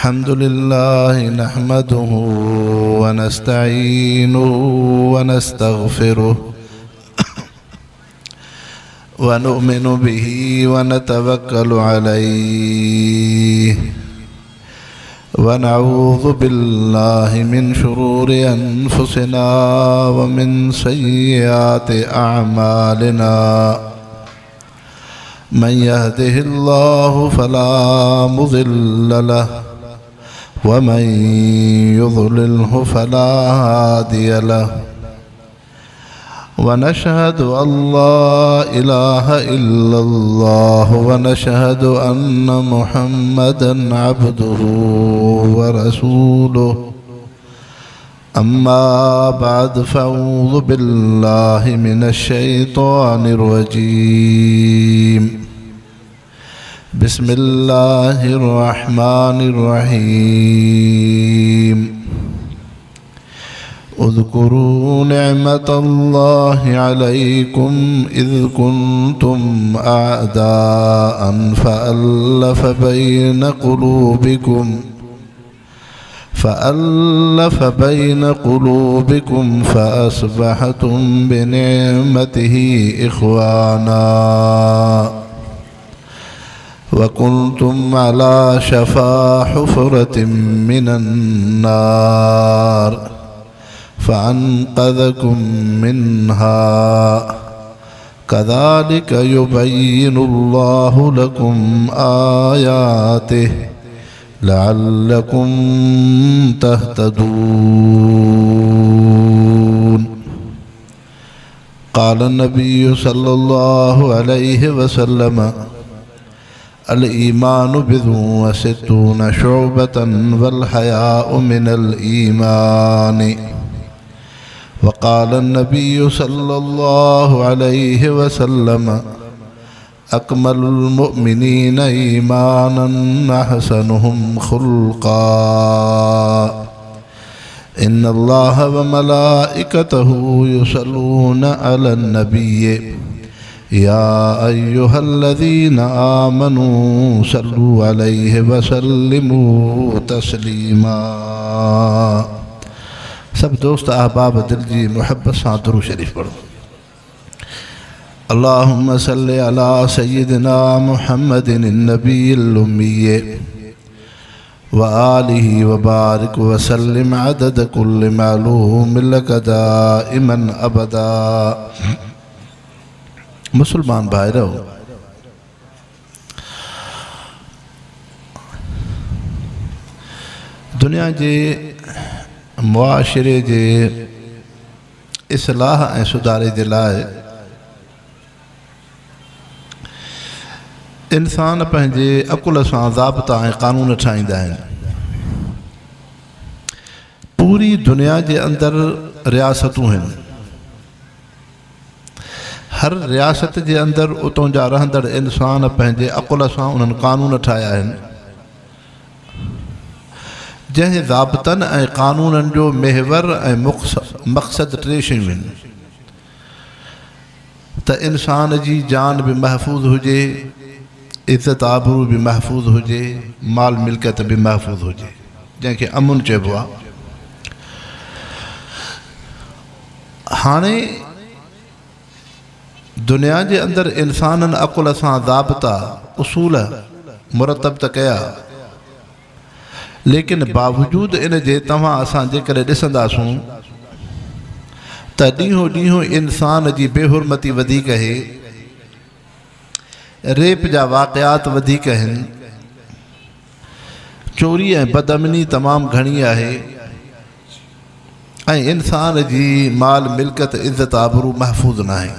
الحمد لله نحمده ونستعينه ونستغفره ونؤمن به ونتوكل عليه ونعوذ بالله من شرور أنفسنا ومن سيئات أعمالنا من يهده الله فلا مضل له ومن يضلله فلا هادي له ونشهد أن لا إله إلا الله ونشهد أن محمدا عبده ورسوله أما بعد فأعوذ بالله من الشيطان الرجيم بسم الله الرحمن الرحيم اذكروا نعمة الله عليكم إذ كنتم أعداء فألف بين قلوبكم فألف بين قلوبكم فأصبحتم بنعمته إخوانا وكنتم على شفا حفرة من النار فأنقذكم منها كذلك يبين الله لكم آياته لعلكم تهتدون قال النبي صلى الله عليه وسلم الإيمان بضع وستون شعبة والحياء من الإيمان وقال النبي صلى الله عليه وسلم أكمل المؤمنين إيمانا أحسنهم خلقا إن الله وملائكته يصلون على النبي يا أيها الذين آمنوا صلوا عليه وسلموا تسليما سڀ دوست احباب دل جي محبت سان درود شريف پڙهو اللهم صل على سيدنا محمد النبي الأمي وآله وبارك وسلم عدد كل معلوم لك دائما أبدا مسلمان ڀائرو دنيا جي معاشري جي اصلاح ۽ سڌاري جي لاء انسان پنهنجي عقل سان ضابطا ۽ قانون ٺاهيندا آهن. پوري دنيا جي اندر رياستون آهن. هر رياست جي اندر اتون جا رهندڙ انسان پنهنجي عقل سان انهن قانون ٺاهيا آهن. جنهن ضابطن ۽ قانونن جو محور ۽ مقصد ٽي شيون آهن ته انسان جي جان به محفوظ هجي، عزت آبرو به محفوظ هجي، مال ملڪيت به محفوظ هجي، جنهن کي امن چئبو آهي. هاڻي دنيا جي اندر انسانن عقل سان ضابطا، اصول، مرتب ته ڪيا، ليڪن باوجود ان جي توهان اسان جيڪڏهن ڏسنداسون ته ڏينهون ڏينهن انسان جي بي حرمتي وڌيڪ اهي، ريپ جا واقعات وڌيڪ آهن، چوري ۽ بدامني تمام گهڻي آهي. ۽ انسان جي مال ملڪيت عزت آبرو محفوظ ناهي.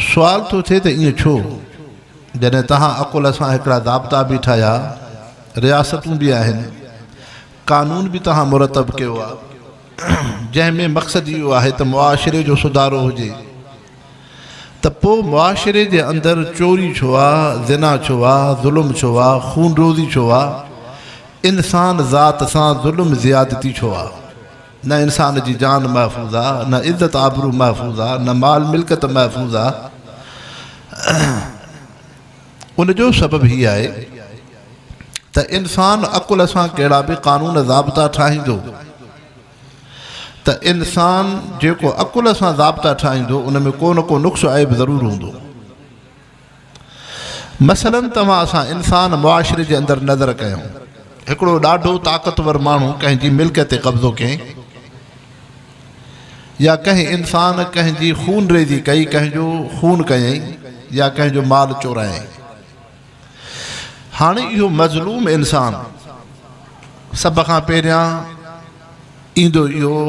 سوال ٿو ٿئي ته ائين ڇو؟ جڏهن توهان عقل سان هڪڙا ضابطا به ٺاهيا، رياستون به آهن، قانون به توهان مرتب ڪيو آهي، جنهن ۾ مقصد اهو آهي ته معاشري جو سڌارو هجي، ته پوء معاشري جي اندر چوري ڇو آ، زنا ڇو آ، ظلم ڇو آ، خونروزي ڇو آ، انسان ذات سان ظلم زيادتي ڇو آ؟ نه انسان جي جان محفوظ آ، نه عزت آبرو محفوظ آ، نه مال ملڪيت محفوظ آ. ان جو سبب هي آهي ته انسان عقل سان ڪهڙا به قانون ضابطا ٺاهيندو ته انسان جيڪو عقل سان ضابطا ٺاهيندو ان ۾ ڪو نه ڪو نقص عيب ضرور هوندو. مثلاً توهان اسان انسان معاشري جي اندر نظر ڪيون هڪڙو ڏاڍو طاقتور ماڻهو ڪنهن جي ملڪيت تي قبضو ڪيائين يا ڪنهن انسان ڪنهن جي خون ريزي ڪئي ڪنهن جو خون ڪيائين يا ڪنهن جو مال چورايائين. هاڻي اهو مظلوم انسان سڀ کان پهريان ايندو اهو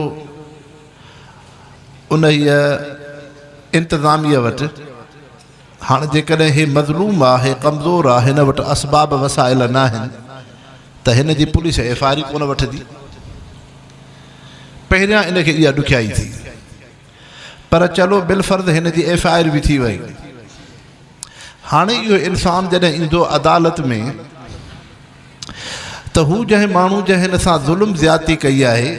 انهيء انتظاميه وٽ. هاڻي جيڪڏهن هي مظلوم آ، هي ڪمزور آ، هن وٽ اسباب وسائل ناهن ته هن جي پوليس ايف I R ئي ڪونه وٺندي. پهريان ان کي اها ڏکيائي ٿي. پر چلو بالفرض هن جي ايف I R به ٿي وئي. هاڻي اهو انسان جڏهن ايندو عدالت ۾ ته هو جنهن ماڻهو جنهن هن سان ظلم زيادتي ڪئي آهي،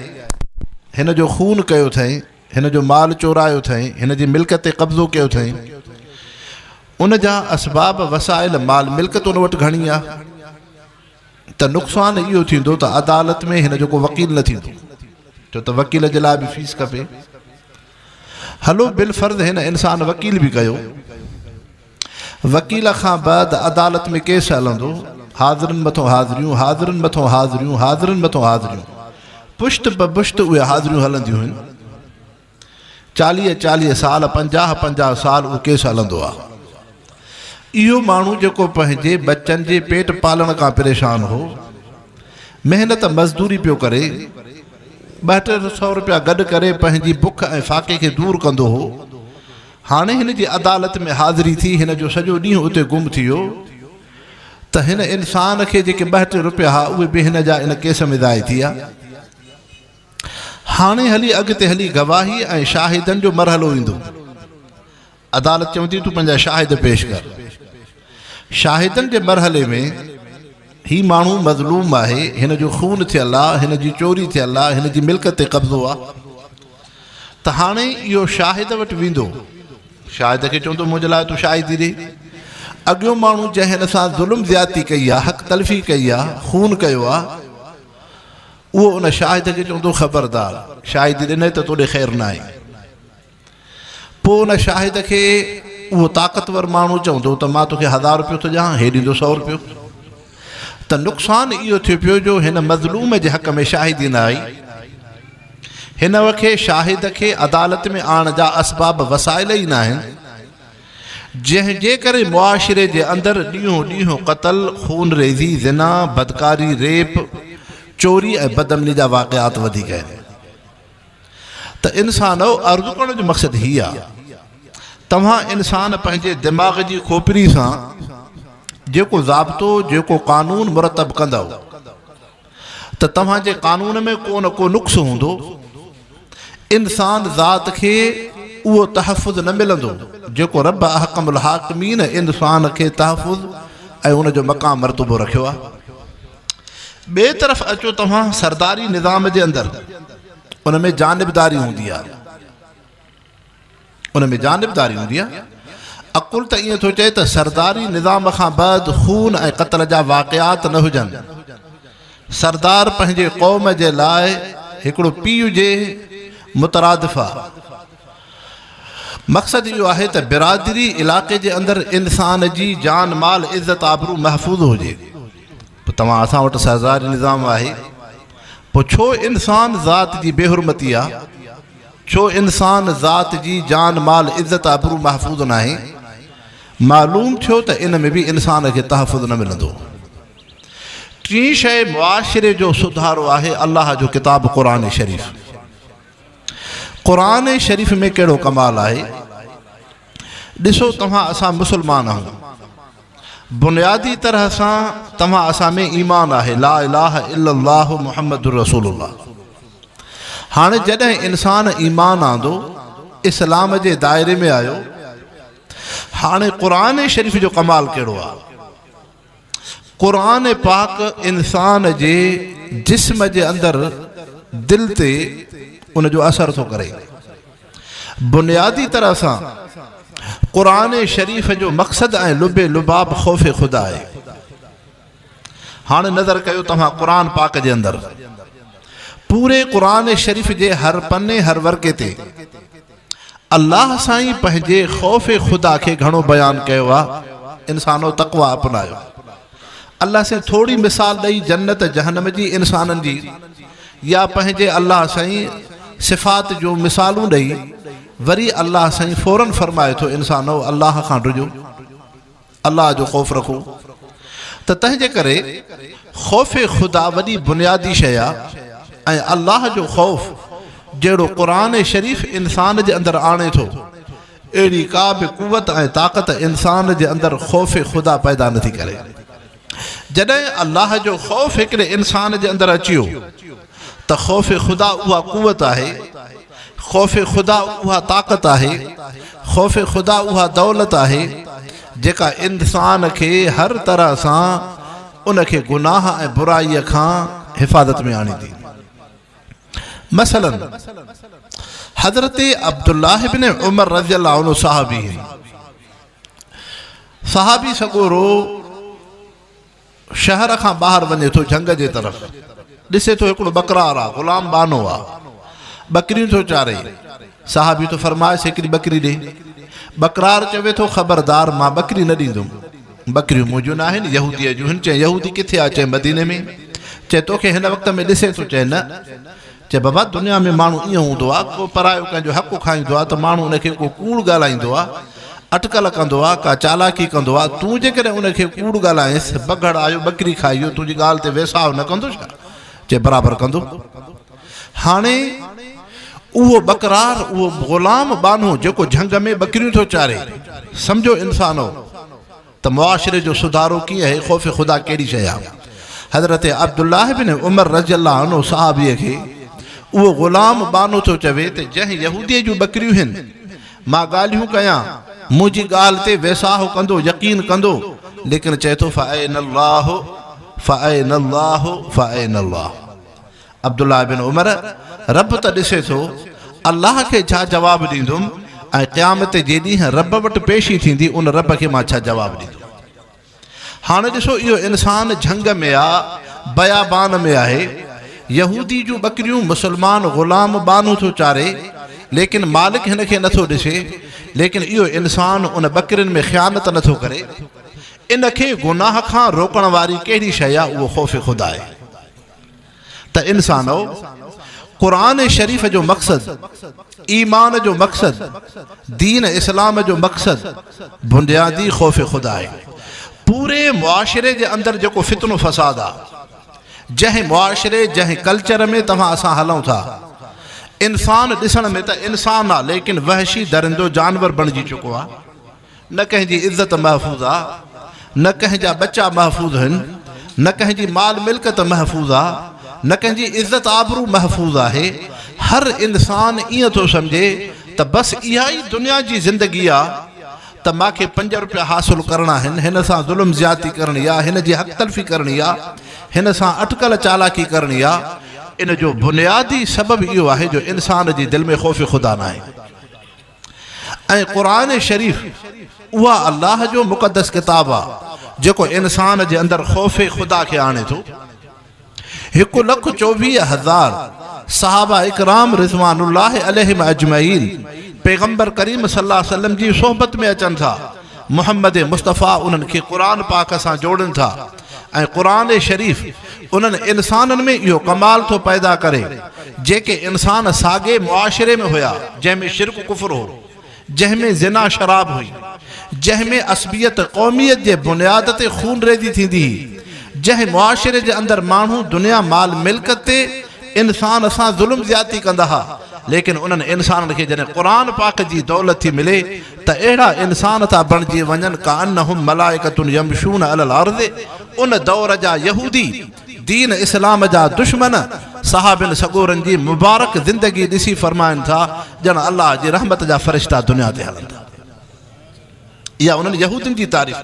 هن جو خون ڪيو اٿئين، هن جو مال چورايو اٿئين، هن جي ملڪيت تي قبضو ڪيو اٿئين، ان جا اسباب وسائل مال ملڪيت ان وٽ گهڻي آهي ته نقصان اهو ٿيندو ته عدالت ۾ هن جو ڪو وڪيل نه ٿيندو، ڇو ته وڪيل جي لاء به فيس کپي. هلو بالفرض هن انسان وڪيل به ڪيو. وڪيل کان بعد عدالت ۾ ڪيس هلندو، حاضرن مٿون حاضريون، حاضرن مٿون حاضريون، حاضرن مٿون حاضريون. پشت به پشت اهي حاضريون هلنديون هن. چاليهه چاليهه سال، پنجاهه پنجاهه سال اهو ڪيس هلندو آهي. اهو ماڻهو جيڪو پنهنجي ٻچن جي پيٽ پالڻ کان پريشان هو، محنت مزدوري پيو ڪري، ٻه ٽي سئو روپيا گڏ ڪري پنهنجي بک ۽ فاقي کي دور ڪندو هو. هاڻي هن جي عدالت ۾ حاضري ٿي، هن جو سڄو ڏينهن اتي گم ٿي ويو ته هن انسان کي جيڪي ٻه ٽي روپيا ها اهي به هن جا ان ڪيس ۾ ضايع ٿي ويا. هاڻي هلي اڳتي هلي گواهي ۽ شاهدن جو مرحلو ايندو. عدالت چوندي تون پنهنجا شاهد پيش ڪر. شاهدن جي مرحلي ۾ هي ماڻهو مظلوم آهي، هن جو خون ٿيل آ، هن جي چوري ٿيل آ، هن جي ملڪيت تي قبضو آ ته هاڻي اهو شاهد وٽ ويندو، شاهد کي چوندو منهنجي لاء تون شاهدي ڏي. اڳيون ماڻهو جنهن هن سان ظلم زيادتي ڪئي آ، حق تلفي ڪئي آ، خون ڪيو آ، اهو ان شاهد کي چوندو خبردار شاهدي ڏنئي ته توڏي خير ناهي. پوء ان شاهد کي اهو طاقتور ماڻهو چوندو ته مان توکي هزار روپيو ٿو ڏيان، هي ڏيندو سئو روپيو. ته نقصان اهو ٿيو پيو جو هن مظلوم جي حق ۾ شاهدي نه آئي. هن کي شاهد کي عدالت ۾ آڻڻ جا اسباب وسائل ئي ناهن، جنهن جي ڪري معاشري جي اندر ڏينهون ڏينهن قتل، خونريزي، زنا، بدڪاري، ريپ، چوري ۽ بدامني جا واقعات وڌيڪ آهن. ته انسانؤ عرض ڪرڻ جو مقصد هي آ توهان انسان پنهنجي دماغ جي کوپري سان جيڪو ضابطو جيڪو قانون مرتب ڪندؤ ته توهان جي قانون ۾ ڪو نه ڪو نقص هوندو انسان ذات کي اهو تحفظ نه ملندو جيڪو رب احڪم الحاڪمين انسان کي تحفظ ۽ ان جو مقام مرتبو رکيو آ. ٻئي طرف اچو توهان سرداري نظام جي اندر ان ۾ جانبداري هوندي آهي ان ۾ جانبداري هوندي آهي عقل ته ائين ٿو چئي ته سرداري نظام کان بعد خون ۽ قتل جا واقعات نه هجن سردار پنهنجي قوم جي لاء هڪڙو پيء جي مترادف آهي مقصد اهو آهي ته برادري علائقي جي اندر انسان جي جان مال عزت آبرو محفوظ هجي پوء توهان اسان وٽ سرداري نظام آهي پوء ڇو انسان ذات جي بي حرمتي آ ڇو انسان ذات جي جان مال عزت آبرو محفوظ ناهي معلوم ٿيو ته ان ۾ به انسان کي تحفظ نه ملندو ٽين شيء معاشري جو سڌارو آهي الله جو ڪتاب قرآن شريف قرآن شريف ۾ ڪهڙو ڪمال آهي ڏسو توهان اسان مسلمان آهيون بنيادي طرح سان توهان اسان ۾ ايمان آهي لا اله الا الله محمد رسول الله هاڻي جڏهن انسان ايمان آندو اسلام جي دائري ۾ آيو هاڻي قرآن شريف جو ڪمال ڪهڙو آهي قرآن پاڪ انسان جي جسم جي اندر دل تي ان جو اثر ٿو ڪري. بنيادي طرح سان قرآن شريف جو مقصد ۽ لب لباب خوف خدا آهي. هاڻي نظر ڪيو توهان قرآن پاڪ جي اندر پوري قرآن شريف جي هر پني هر ورقي تي الله سائين پنهنجي خوف خدا کي گهڻو بيان ڪيو آ انسانو تقويٰ اپنايو الله سائين ٿوري مثال ڏئي جنت جهنم جي انسانن جي يا پنهنجي الله سائين صفات جون مثالون ڏئي وري الله سائين فورن فرمائي ٿو انسانو الله کان ڊڄو الله جو خوف رکو ته تنهن جي ڪري خوف خدا وڏي بنيادي شيء آ ۽ الله جو خوف جهڙو قرآن شريف انسان جي اندر آڻي ٿو اهڙي ڪا به قوت ۽ طاقت انسان جي اندر خوف خدا پيدا نٿي ڪري. جڏهن الله جو خوف هڪڙي انسان جي اندر اچي ويو ته خوف خدا اها قوت آهي، خوف خدا اها طاقت آهي، خوف خدا اها دولت آهي جيڪا انسان کي هر طرح سان ان کي گناهه ۽ برائيء کان حفاظت ۾ آڻيندي. مثلاً حضرت عبدالله بن عمر رضي الله عنه صحابي هن. صحابي سڳورو شهر کان ٻاهر وڃي ٿو جهنگ جي طرف ڏسي ٿو هڪڙو ٻڪرار آ غلام ٻانهو آ ٻڪريون ٿو چاري صحابي ٿو فرمائيس هڪڙي ٻڪري ڏي ٻڪرار چوي ٿو خبردار مان ٻڪري نه ڏيندم ٻڪريون منهنجون ناهن يهوديء جون هن چئي يهودي ڪٿي آ چئي مديني ۾ چئي توکي هن وقت ۾ ڏسي ٿو چئي نه چي بابا دنيا ۾ ماڻهو ائين هوندو آ ڪو پرايو ڪنهن جو حق کائيندو آ ته ماڻهو ان کي ڪو ڪوڙ ڳالهائيندو آ اٽڪل ڪندو آ ڪا چالاڪي ڪندو آ تون جيڪڏهن ان کي ڪوڙ ڳالهائينس بگهڙ آيو ٻڪري کائي ويو تنهنجي ڳالهه تي ويساهه نه ڪندو ڇا چي برابر ڪندو هاڻي اهو ٻڪرار اهو غلام ٻانهو جيڪو جهنگ ۾ ٻڪريون ٿو چاري سمجهو انسانو ته معاشري جو سڌارو ڪيئن آهي، خوف خدا ڪهڙي شيء آهي. حضرت عبدالله بن عمر رضي الله عنه صحابيء کي اهو غلام ٻانهو ٿو چوي ته جنهن يهوديء جون ٻڪريون هن، مان ڳالهيون ڪيان، منهنجي ڳالهه تي ويساهه ڪندو، يقين ڪندو، ليڪن چئي ٿو فاين الله فاين الله فاين الله. عبدالله بن عمر، رب ته ڏسي ٿو، الله کي ڇا جواب ڏيندم ۽ قيامت جي ڏينهن رب وٽ پيشي ٿيندي ان رب کي مان ڇا جواب ڏيندم. هاڻي ڏسو اهو انسان جهنگ ۾ آ، بيابان ۾ آهي، يهودي جون ٻڪريون مسلمان غلام ٻانهو ٿو چاري، ليڪن مالڪ هن کي نٿو ڏسي، ليڪن اهو انسان ان ٻڪرين ۾ خيانت نٿو ڪري، ان کي گناهه کان روڪڻ واري ڪهڙي شيء آ، اهو خوف خدا آهي. ته انسانؤ! قرآن شريف جو مقصد، ايمان جو مقصد، دين اسلام جو مقصد بنيادي خوف خدا آهي. پوري معاشري جي اندر جيڪو فتنو فساد آ، جنهن معاشري جنهن ڪلچر ۾ توهان اسان هلون ٿا، انسان ڏسڻ ۾ ته انسان آ ليڪن وحشي درندو جانور بڻجي چڪو آ. نه ڪنهن جي عزت محفوظ آ، نه ڪنهن جا ٻچا محفوظ هن، نه ڪنهن جي مال ملڪيت محفوظ آ، نه ڪنهن جي عزت آبرو محفوظ آهي. هر انسان ائين ٿو سمجهي ته بس اها ئي دنيا جي زندگي آ ته مان کي پنج روپيا حاصل ڪرڻا آهن، هن سان ظلم زيادتي ڪرڻي آ، هن جي حق تلفي ڪرڻي آ، هن سان اٽڪل چالاڪي ڪرڻي آ. ان جو بنيادي سبب اهو آهي جو انسان جي دل ۾ خوف خدا ناهي. ۽ قرآن شريف اها الله جو مقدس ڪتاب آ جيڪو انسان جي اندر خوف خدا کي آڻي ٿو. 1,24,000 صحابه اڪرام رضوان الله عليهم اجمعين پيغمبر ڪريم صلي الله عليه وسلم جي صحبت ۾ اچن ٿا، محمد مصطفيٰ انهن کي قرآن پاڪ سان جوڙين ٿا ۽ قرآن شريف انهن انسانن ۾ اهو ڪمال ٿو پيدا ڪري جيڪي انسان ساڳئي معاشري ۾ هيا جنهن ۾ شرڪ ڪفر هو، جنهن ۾ زنا شراب هئي، جنهن ۾ عصبيت قوميت جي بنياد تي خونريزي ٿيندي هئي، جنهن معاشري جي اندر ماڻهو دنيا مال ملڪيت تي انسان سان ظلم زيادتي ڪندا ها ليڪن انهن انسانن کي جڏهن قرآن پاڪ جي دولت ٿي ملي ته اهڙا انسان ٿا بڻجي وڃن ڪانهم ملائڪة يمشون علي الارض ان دور جا يهودي دين اسلام جا دشمن صحابين سڳورن جي مبارڪ زندگي ڏسي فرمائن ٿا ڄڻ الله جي رحمت جا فرشتا دنيا تي هلن ٿا. اها انهن يهودين جي تعريف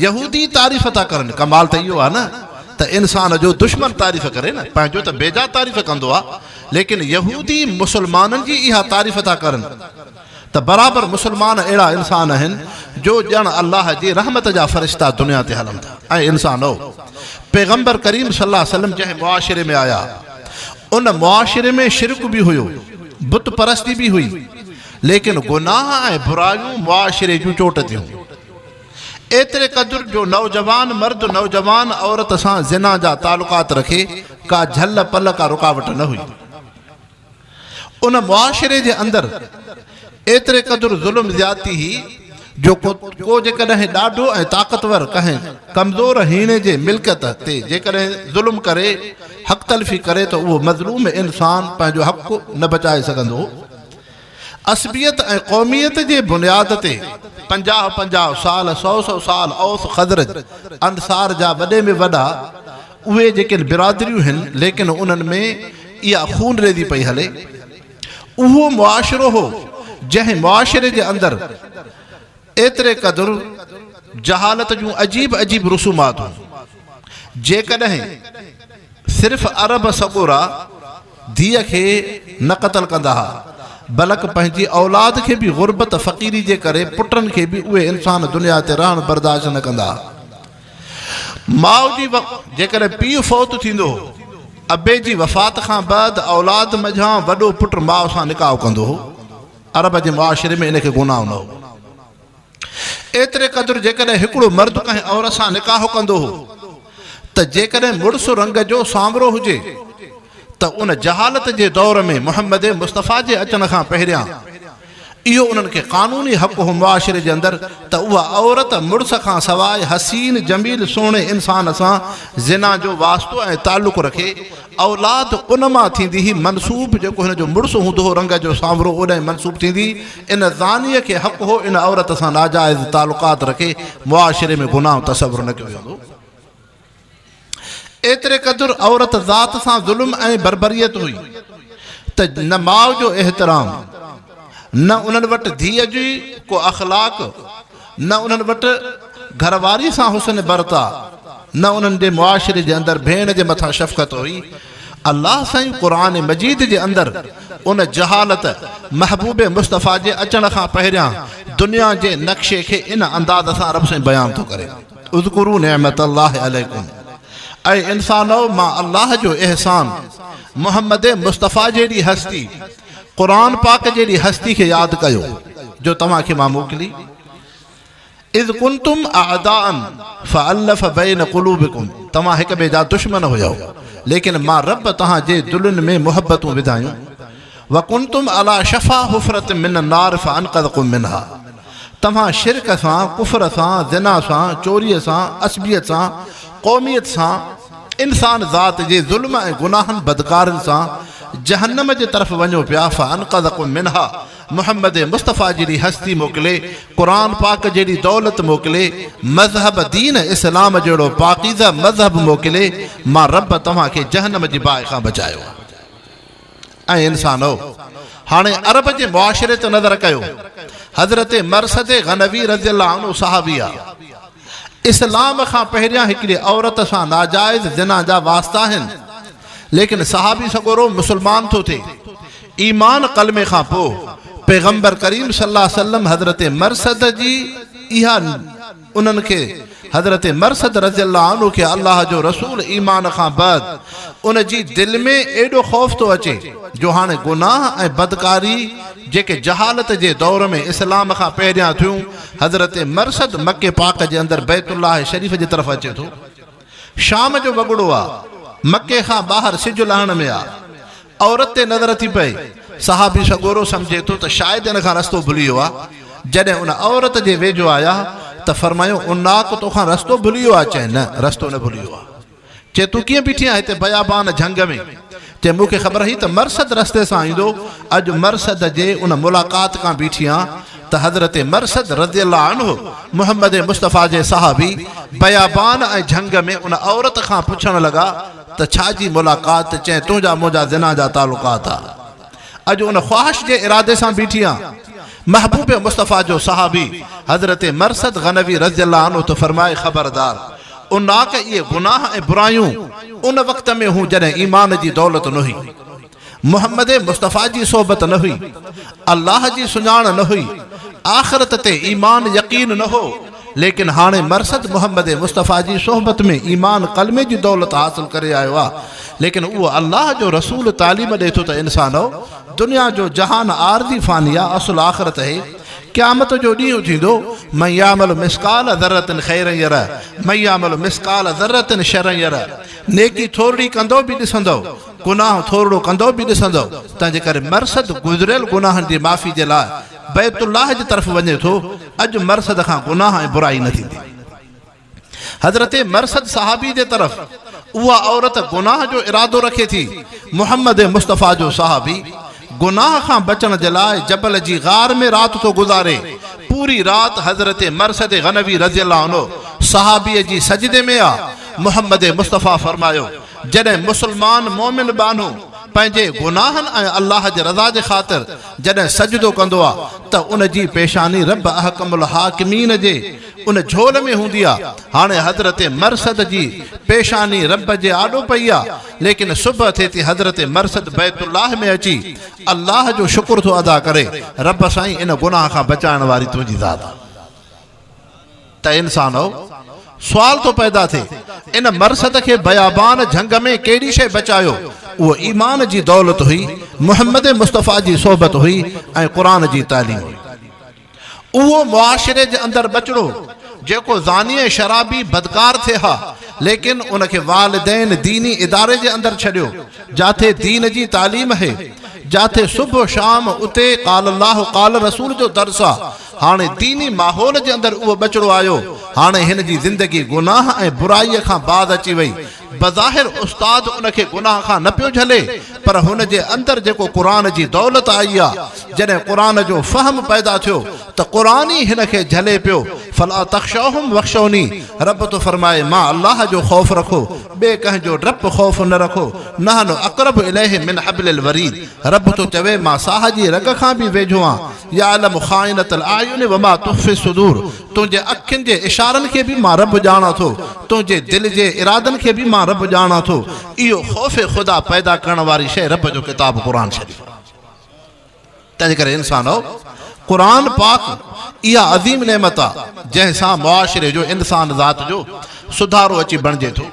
يهودي تعريف ٿا ڪرن ڪمال ته اهو آهي نه ته انسان جو دشمن تعريف ڪري نه پنهنجو ته بيجا تعريف ڪندو آهي ليڪن يهودي مسلمانن جي اها تعريف ٿا ڪرن. ته برابر مسلمان اهڙا انسان آهن جو ڄڻ الله جي رحمت جا فرشتا دنيا تي هلن ٿا. اي انسانؤ! پيغمبر ڪريم صلي الله عليه وسلم جنهن معاشري ۾ آيا، ان معاشري ۾ شرڪ به هيو، بت پرستي به هئي، ليڪن گناهه ۽ برايون معاشري جون چوٽ ٿيون. ايتري قدر جو نوجوان مرد نوجوان عورت سان زنا جا تعلقات رکي ڪا جهل پل ڪا رڪاوٽ نه هئي. ان معاشري جي اندر ايتري قدر ظلم زيادتي هئي جو ڪو جيڪڏهن ڏاڍو ۽ طاقتور ڪنهن ڪمزور هيڻي جي ملڪيت تي جيڪڏهن ظلم ڪري حق تلفي ڪري ته اهو مظلوم انسان پنهنجو حق نه بچائي سگهندو هو. عصبيت ۽ قوميت جي بنياد تي پنجاهه پنجاهه سال سئو سئو سال اوس خزرج انصار جا وڏي ۾ وڏا اهي جيڪي برادريون هن ليڪن انهن ۾ اها خونريزي پئي هلي. اهو معاشرو هو جنهن معاشري جي اندر ايتري قدر جهالت جون عجيب عجيب رسومات هيون. جيڪڏهن صرف عرب سڳورا ڌيء کي نه قتل ڪندا ها بلڪ پنهنجي اولاد کي به غربت فقيري جي ڪري پٽن کي به اهي انسان دنيا تي رهڻ برداشت نه ڪندا ها. ماء جي جيڪڏهن پيء فوت ٿيندو هو، ابي جي وفات کان بعد اولاد منجهان وڏو پٽ ماء سان نڪاح ڪندو هو. عرب جي معاشري ۾ ان کي گناهه نه هو. ايتري قدر جيڪڏهن هڪڙو مرد ڪنهن عورت سان نڪاح ڪندو هو ته جيڪڏهن مڙس رنگ جو سانورو هجي ته ان جهالت جي دور ۾ محمد مصطفيٰ جي اچڻ کان پهريان اهو انهن کي قانوني حق هو معاشري جي اندر ته اها عورت مڙس کان سواء حسين جميل سهڻي انسان سان زنا جو واسطو ۽ تعلق رکي اولاد ان مان ٿيندي هئي منسوب جيڪو هن جو مڙس هوندو هو رنگ جو سانورو اوڏانهن منسوب ٿيندي ان زانيء کي حق هو ان عورت سان ناجائز تعلقات رکي معاشري ۾ گناهه تصور نه ڪيو ويندو ايتري قدر عورت ذات سان ظلم ۽ بربريت هئي ته نه ماء جو احترام، نه انهن وٽ ڌيء جي ڪو اخلاق، نه انهن وٽ گهر واري سان حسن برتاء، نه انهن جي معاشري جي اندر ڀيڻ جي مٿان شفقت هئي. الله سائين قرآن مجيد جي اندر ان جهالت محبوب مصطفيٰ جي اچڻ کان پهريان دنيا جي نقشي کي ان انداز سان رب سائين بيان ٿو ڪري. اذڪروا نعمت الله عليڪم اي انسانؤ مان الله جو احسان محمد مصطفيٰ جهڙي هستي قرآن پاڪ جهڙي هستي کي ياد ڪيو جو توهان کي مان موڪلي اذ ڪنتم اعداء فالف بين قلوبڪم توهان هڪ ٻئي جا دشمن هيؤ ليڪن مان رب توهان جي دلين ۾ محبتون وڌايون وڪنتم علي شفا حفرة من النار فانقذڪم منها توهان شرڪ سان، ڪفر سان، زنا سان، چوريء سان، عصبيت سان، قوميت سان، انسان ذات جي ظلم ۽ گناهن بدڪارين سان جهنم جي طرف وڃو پيا فانقذڪم منها محمد مصطفيٰ جهڙي هستي موڪلي، قرآن پاڪ جهڙي دولت موڪلي، مذهب دين اسلام جهڙو پاڪيزه مذهب موڪلي مان رب توهان کي جهنم جي باهه کان بچايو. اي انسانؤ! هاڻي عرب جي معاشري تي نظر ڪيو. حضرت مرثد غنوي رضي الله عنه صحابي آ. اسلام کان پهريان هڪڙي عورت سان ناجائز زنا جا واسطا آهن. ليڪن صحابي سڳورو مسلمان ٿو ٿئي. ايمان ڪلمي کان پوء پيغمبر ڪريم صلي الله عليه وسلم حضرت مرثد جي اها انهن کي، حضرت مرثد رضي الله عنه کي الله جو رسول ايمان کان بعد ان جي دل ۾ ايڏو خوف ٿو اچي جو هاڻي گناهه ۽ بدڪاري جيڪي جهالت جي دور ۾ اسلام کان پهريان ٿيون حضرت مرثد مڪي پاڪ جي اندر بيت الله شريف جي طرف اچي ٿو شام جو وڳڙو آ مڪي کان ٻاهر سج لهڻ ۾ آ عورت تي نظر ٿي پئي. صحابي سڳورو سمجهي ٿو ته شايد ان کان رستو ڀلي ويو آ. جڏهن ان عورت جي ويجهو آيا ته فرمايو، عناق توکان رستو ڀلي ويو آ؟ چيائين، نه، رستو نه ڀلي ويو آ. چي، تون ڪيئن بيٺي آهين هتي بيابان جهنگ ۾؟ چي، مون کي خبر هئي ته مرثد رستي سان ايندو، اڄ مرثد جي ان ملاقات کان بيٺي آن ته حضرت مرثد رضي الله عنه محمد مصطفيٰ جي صحابي بيابان ۽ جهنگ ۾ ان عورت کان پڇڻ لڳا ته ڇا جي ملاقات؟ چيائين، تنهنجا منهنجا زنا جا تعلقات آ. اڄ ان خواهش جي ارادي سان بيٺي آن. محبوب مصطفيٰ جو صحابي حضرت مرثد غنوي رضي الله عنه ٿو فرمائي، خبردار! عناق اهي گناهه ۽ برايون ان وقت ۾ هون جڏهن ايمان جي دولت نه هئي. محمد مصطفيٰ جي صحبت نه هئي، الله جي سڃاڻ نه هئي، آخرت تي ايمان يقين نه هو، ليڪن هاڻي مرسد محمد مصطفيٰ جي صحبت ۾ ايمان ڪلمي جي دولت حاصل ڪري آيو آ، ليڪن اهو الله جو رسول تعليم ڏئي ٿو ته انسانؤ! دنيا جو جهان عارضي فاني آ، اصل آخرت اهي، قيامت جو ڏينهن ٿيندو، من يعمل مثقال ذرة خيرا يره، من يعمل مثقال ذرة شرا يره، نيڪي ٿورڙي ڪندؤ به ڏسندؤ، گناهه ٿورڙو ڪندؤ به ڏسندؤ، تنهنجي ڪري مرسد گذريل گناهن جي معافي جي لاء بيت الله جي طرف وڃي ٿو، اڄ مرسد کان گناهه ۽ برائي نه ٿيندي. حضرت مرسد صحابي جي طرف اها عورت گناهه جو ارادو رکي ٿي، محمد مصطفيٰ جو صحابي گناهه کان بچڻ جي لاء جبل جي غار ۾ رات ٿو گذاري، پوري رات حضرت مرسد غنوي رضي الله عنه صحابي جي سجدي ۾ آ، محمد مصطفيٰ فرمايو، جڏهن مسلمان مؤمن ٻانهو پنهنجي گناهن ۽ الله جي رضا جي خاطر جڏهن سجدو ڪندو آ ته ان جي پيشاني رب احڪم الحاڪمين جي ان جهول ۾ هوندي آ، هاڻي حضرت مرثد جي پيشاني رب جي آڏو پئي آ، ليڪن صبح ٿئي ٿي حضرت مرثد بيت الله ۾ اچي الله جو شڪر ٿو ادا ڪري، رب سائين ان گناهه کان بچائڻ واري تنهنجي ذات آ. ته انسانؤ! سوال ٿو پيدا ٿئي، ان مرثد کي بيابان جهنگ ۾ ڪهڙي شيء بچايو؟ اهو ايمان جي دولت هئي، محمد مصطفيٰ جي صحبت هئي ۽ قرآن جي تعليم هئي. اهو معاشري جي اندر ٻچڙو جيڪو زاني ۽ شرابي بدڪار ٿئي ها، ليڪن ان کي والدين ديني اداري جي اندر ڇڏيو، جاٿي دين جي تعليم اهي، جاٿي صبح شام اتي قال الله قال رسول جو درس آ، هاڻي ديني ماحول جي اندر اهو ٻچڙو آيو، هاڻي هن جي زندگي گناهه ۽ برائيء کان باز اچي وئي. بظاهر استاد ان کي گناهه کان نه پيو جهلي، پر هن جي اندر جيڪو قرآن جي دولت آئي آ، جڏهن قرآن جو فهم پيدا ٿيو ته قرآن ئي هن کي جهلي پيو، فلا تخشوهم واخشوني، رب ٿو فرمائي مان الله جو خوف رکو، ٻئي ڪنهن جو ڊپ خوف نه رکو، نحن اقرب اليه من حبل الوريد، رب ٿو چوي مان ساهه جي رڳ کان به ويجهو آن، يعلم خائنة الاعين وما تخفي الصدور، تنهنجي اکين جي اشارن کي به مان رب ڄاڻان ٿو، تنهنجي دل جي ارادن کي به مان رب ڄاڻان ٿو. اهو خوف خدا پيدا ڪرڻ واري شيء رب جو ڪتاب قرآن شريف آهي. تنهنجي ڪري انسانؤ! قرآن پاڪ اها عظيم نعمت آهي، جنهن سان معاشري جو انسان ذات جو سڌارو اچي بڻجي ٿو.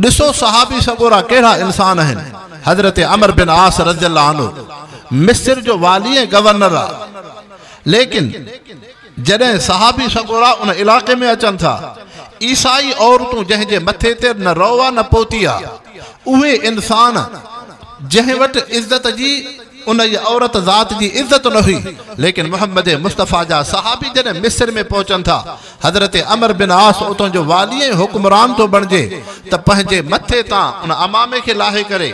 ڏسو صحابي سڳورا ڪهڙا انسان آهن، حضرت عمرو بن عاص رضي الله عنه مصر جو والي ۽ گورنر آ، ليڪن جڏهن صحابي سڳورا ان علائقي ۾ اچن ٿا، عيسائي عورتون جنهن جي مٿي تي نه رئو آ نه پوتي آ، اهي انسان جنهن وٽ عزت جي انهيء عورت ذات جي عزت نه هئي، ليڪن محمد مصطفيٰ جا صحابي جڏهن مصر ۾ پهچن ٿا، حضرت عمرو بن عاص اتان جو والي ۽ حڪمران ٿو بڻجي ته پنهنجي مٿي تان ان عمامي کي لاهي ڪري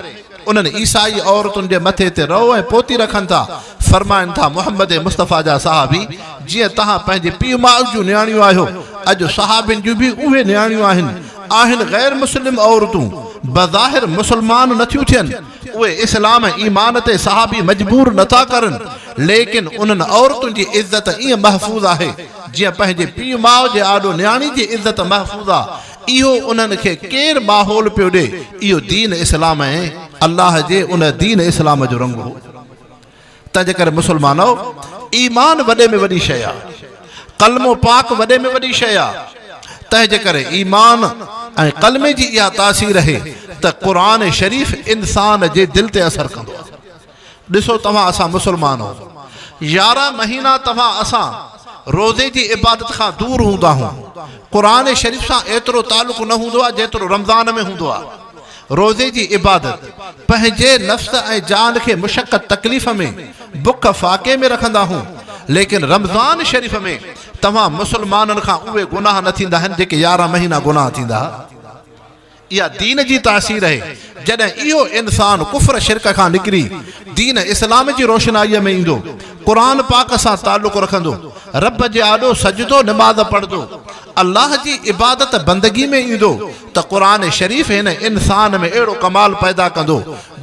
انهن عيسائي عورتن جي مٿي تي رئو ۽ پوتي رکن ٿا، فرمائن ٿا، محمد مصطفيٰ جا صحابي جيئن توهان پنهنجي پيء ماء جون نياڻيون آهيو، اڄ صحابين جون به اهي نياڻيون آهن، آهن غير مسلم عورتون، بظاهر مسلمان نٿيون ٿين، اهي اسلام ۽ ايمان تي صحابي مجبور نٿا ڪرن، ليڪن انهن عورتن جي عزت ائين محفوظ آهي، جيئن پنهنجي پيء ماء جي آڏو نياڻي جي عزت محفوظ آ، اهو انهن کي ڪير ماحول پيو ڏي، اهو دين اسلام ۽ الله جي ان دين اسلام جو رنگ هو. تنهنجي ڪري مسلمانؤ! ايمان وڏي ۾ وڏي شيء آ. ڪلمو پاڪ وڏي ۾ وڏي شيء آ. تنهنجي ڪري ايمان ۽ ڪلمي جي اها تاثير اهي ته قرآن شريف انسان جي دل تي اثر ڪندو آ. ڏسو توهان اسان مسلمان آهون. 11 مهينا توهان اسان روزي جي عبادت کان دور هوندا آهون. قرآن شريف سان ايترو تعلق نه هوندو آ جيترو رمضان ۾ هوندو آ. روزي جي عبادت پنهنجي نفس ۽ جان کي مشقت تڪليف ۾ بک فاقي ۾ رکندا هون ليڪن رمضان شريف ۾ توهان مسلمانن کان اهي گناهه نه ٿيندا آهن جيڪي 11 مهينا گناهه ٿيندا ها. اها دين جي تاثير اهي جڏهن اهو انسان ڪفر شرڪ کان نڪري دين اسلام جي روشنائي ۾ ايندو قرآن پاڪ سان تعلق رکندو رب جي آڏو سجدو نماز پڙهندو الله جي عبادت بندگي ۾ ايندو ته قرآن شريف هن انسان ۾ اهڙو ڪمال پيدا ڪندو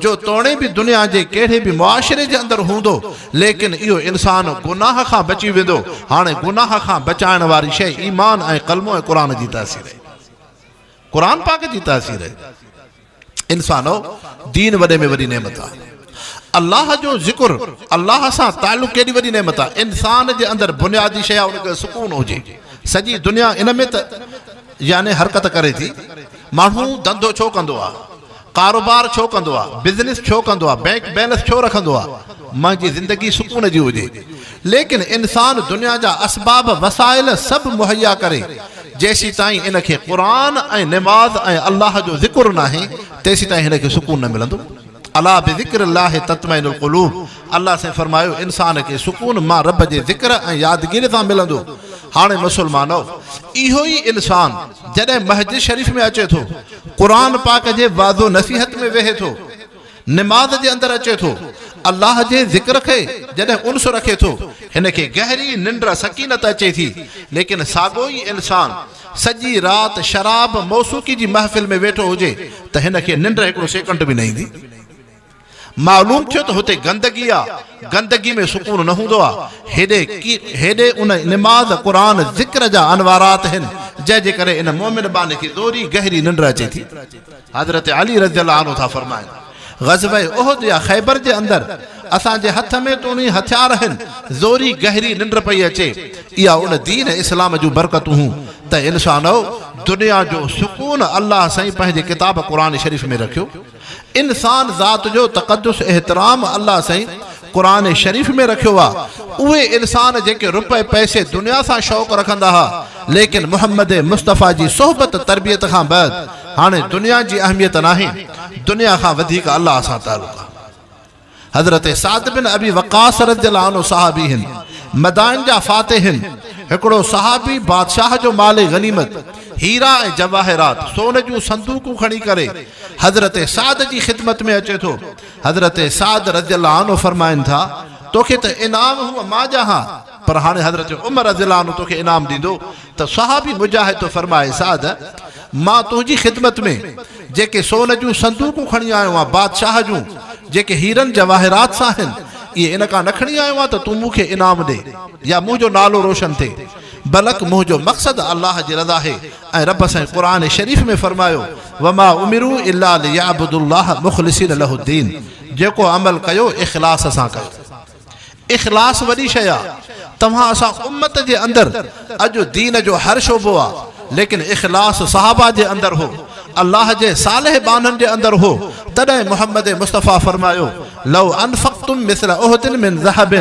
جو توڻي به دنيا جي ڪهڙي به معاشري جي اندر هوندو ليڪن اهو انسان گناهه کان بچي ويندو. هاڻي گناهه کان بچائڻ واري شيء ايمان ۽ ڪلمو ۽ قرآن جي تاثير آهي. قرآن پاڪ جي تاثير آهي. انسانو! دين وڏي ۾ وڏي نعمت آهي. الله جو ذڪر، الله سان تعلق ڪيڏي وڏي نعمت آهي. انسان جي اندر بنيادي شيء آهي ان کي سڪون هجي. سڄي دنيا ان ۾ ته يعني حرڪت ڪري ٿي. ماڻهو ڌنڌو ڇو ڪندو آهي؟ ڪاروبار ڇو ڪندو آهي؟ بزنس ڇو ڪندو آهي؟ بئنڪ بيلنس ڇو رکندو آهي؟ منهنجي زندگي سڪون جي هجي. ليڪن انسان دنيا جا اسباب وسائل سڀ مهيا ڪري جيسيتائين ان کي قرآن ۽ نماز ۽ الله جو ذڪر ناهي تيسيتائين هن کي سڪون نه ملندو. الا بذڪر الله تطمئن القلوب الله سائين فرمايو انسان کي سڪون مان رب جي ذڪر ۽ يادگيري سان ملندو. هاڻي مسلمانؤ! اهو ئي انسان جڏهن مسجد شريف ۾ اچي ٿو، قرآن پاڪ جي وعظ و نصيحت ۾ ويهي ٿو، نماز جي اندر اچي ٿو، الله جي ذڪر کي جڏهن انس رکي ٿو، هن کي گهري ننڊ سڪينت اچي ٿي، ليڪن ساڳو ئي انسان سڄي رات شراب موسيقي جي محفل ۾ ويٺو هجي ته هن کي ننڊ هڪڙو سيڪنڊ به نه ايندي. معلوم ٿيو ته هتي گندگي آ، گندگي ۾ سڪون نه هوندو آ. هيڏي هيڏي ان نماز، قرآن، ذڪر جا انوارات هن، جنهن جي ڪري ان مؤمن ٻانهي کي زوري گهري ننڊ اچي ٿي. حضرت علي رضي الله عنه ٿا فرمائن، غزوه احد يا خيبر جي اندر اسان جي هٿ ۾ توڻي هٿيار هن، زوري گهري ننڊ پئي اچي. اها ان دين اسلام جون برڪتون هون ته انسانؤ! دنيا جو سڪون الله سائين پنهنجي ڪتاب قرآن شريف ۾ رکيو. انسان ذات جو تقدس احترام الله سائين قرآن شريف ۾ رکيو آ. اهي انسان جيڪي روپئي پئسي دنيا سان شوق رکندا ها ليڪن محمد مصطفيٰ جي صحبت تربيت کان بعد هاڻي دنيا جي اهميت ناهي دنيا کان وڌيڪ الله سان تعلق آ. حضرت سعد بن ابي وقاص رضي الله عنه صحابي هن، مدائن جا فاتح هن، هڪڙو صحابي بادشاهه جو مال غنيمت، هيرا ۽ جواهرات، سون جون صندوقون کڻي ڪري حضرت سعد جي خدمت ۾ اچي ٿو، حضرت سعد رضي الله عنه فرمائن ٿا، توکي ته انعام هونء مان ڏيان ها، پر هاڻي حضرت عمر رضي الله عنه توکي انعام ڏيندو، ته صحابي مجاهد ٿو فرمائي، سعد! مان تنهنجي خدمت ۾ جيڪي سون جون صندوقون کڻي آيو آهيان، بادشاهه جون، جيڪي هيرن جواهرات سان آهن، اهي ان ڪاڻ نه کڻي آيو آهيان ته تون مون کي انعام ڏي يا منهنجو نالو روشن ٿئي، بلڪ منهنجو مقصد الله جي رضا آهي ۽ رب سائين قرآن شريف ۾ فرمايو، وما امروا الا ليعبدوا الله مخلصين له الدين جيڪو عمل ڪيو اخلاص سان ڪيو. اخلاص وڏي شيء آ. توهان اسان امت جي اندر اڄ دين جو هر شعبو آ ليڪن اخلاص صحابه جي اندر هو الله جي صالح ٻانهن جي اندر هو تڏهن محمد مصطفيٰ فرمايو لو انفقتم مثل احد من ذهب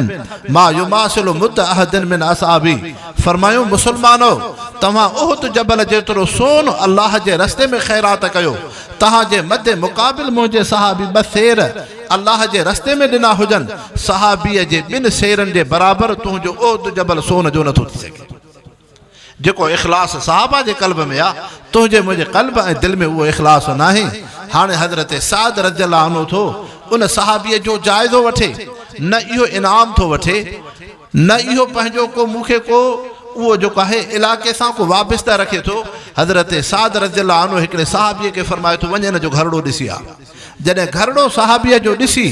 ما يماثل مد احد من اصحابي فرمايو مسلمانو توهان احد جبل جيترو سون الله جي رستي ۾ خيرات ڪيو توهان جي مد مقابل منهنجي صحابي ٻه سير الله جي رستي ۾ ڏنا هجن، صحابيء جي ٻن سيرن جي برابر تنهنجو احد جبل سون جو نٿو ٿي سگهي. جيڪو اخلاص صحابه جي قلب ۾ آ، تنهنجي منهنجي قلب ۽ دل ۾ اهو اخلاص ناهي. هاڻي حضرت سعد رضي الله عنه ٿو ان صحابيء جو جائزو وٺي، نه اهو انعام ٿو وٺي، نه اهو پنهنجو ڪو مون کي ڪو اهو جيڪو آهي علاقي سان ڪو وابسته رکي ٿو. حضرت سعد رضي الله عنه هڪڙي صحابيء کي فرمائي ٿو، وڃ هن جو گهرڙو ڏسي آ. جڏهن گهرڙو صحابيء جو ڏسي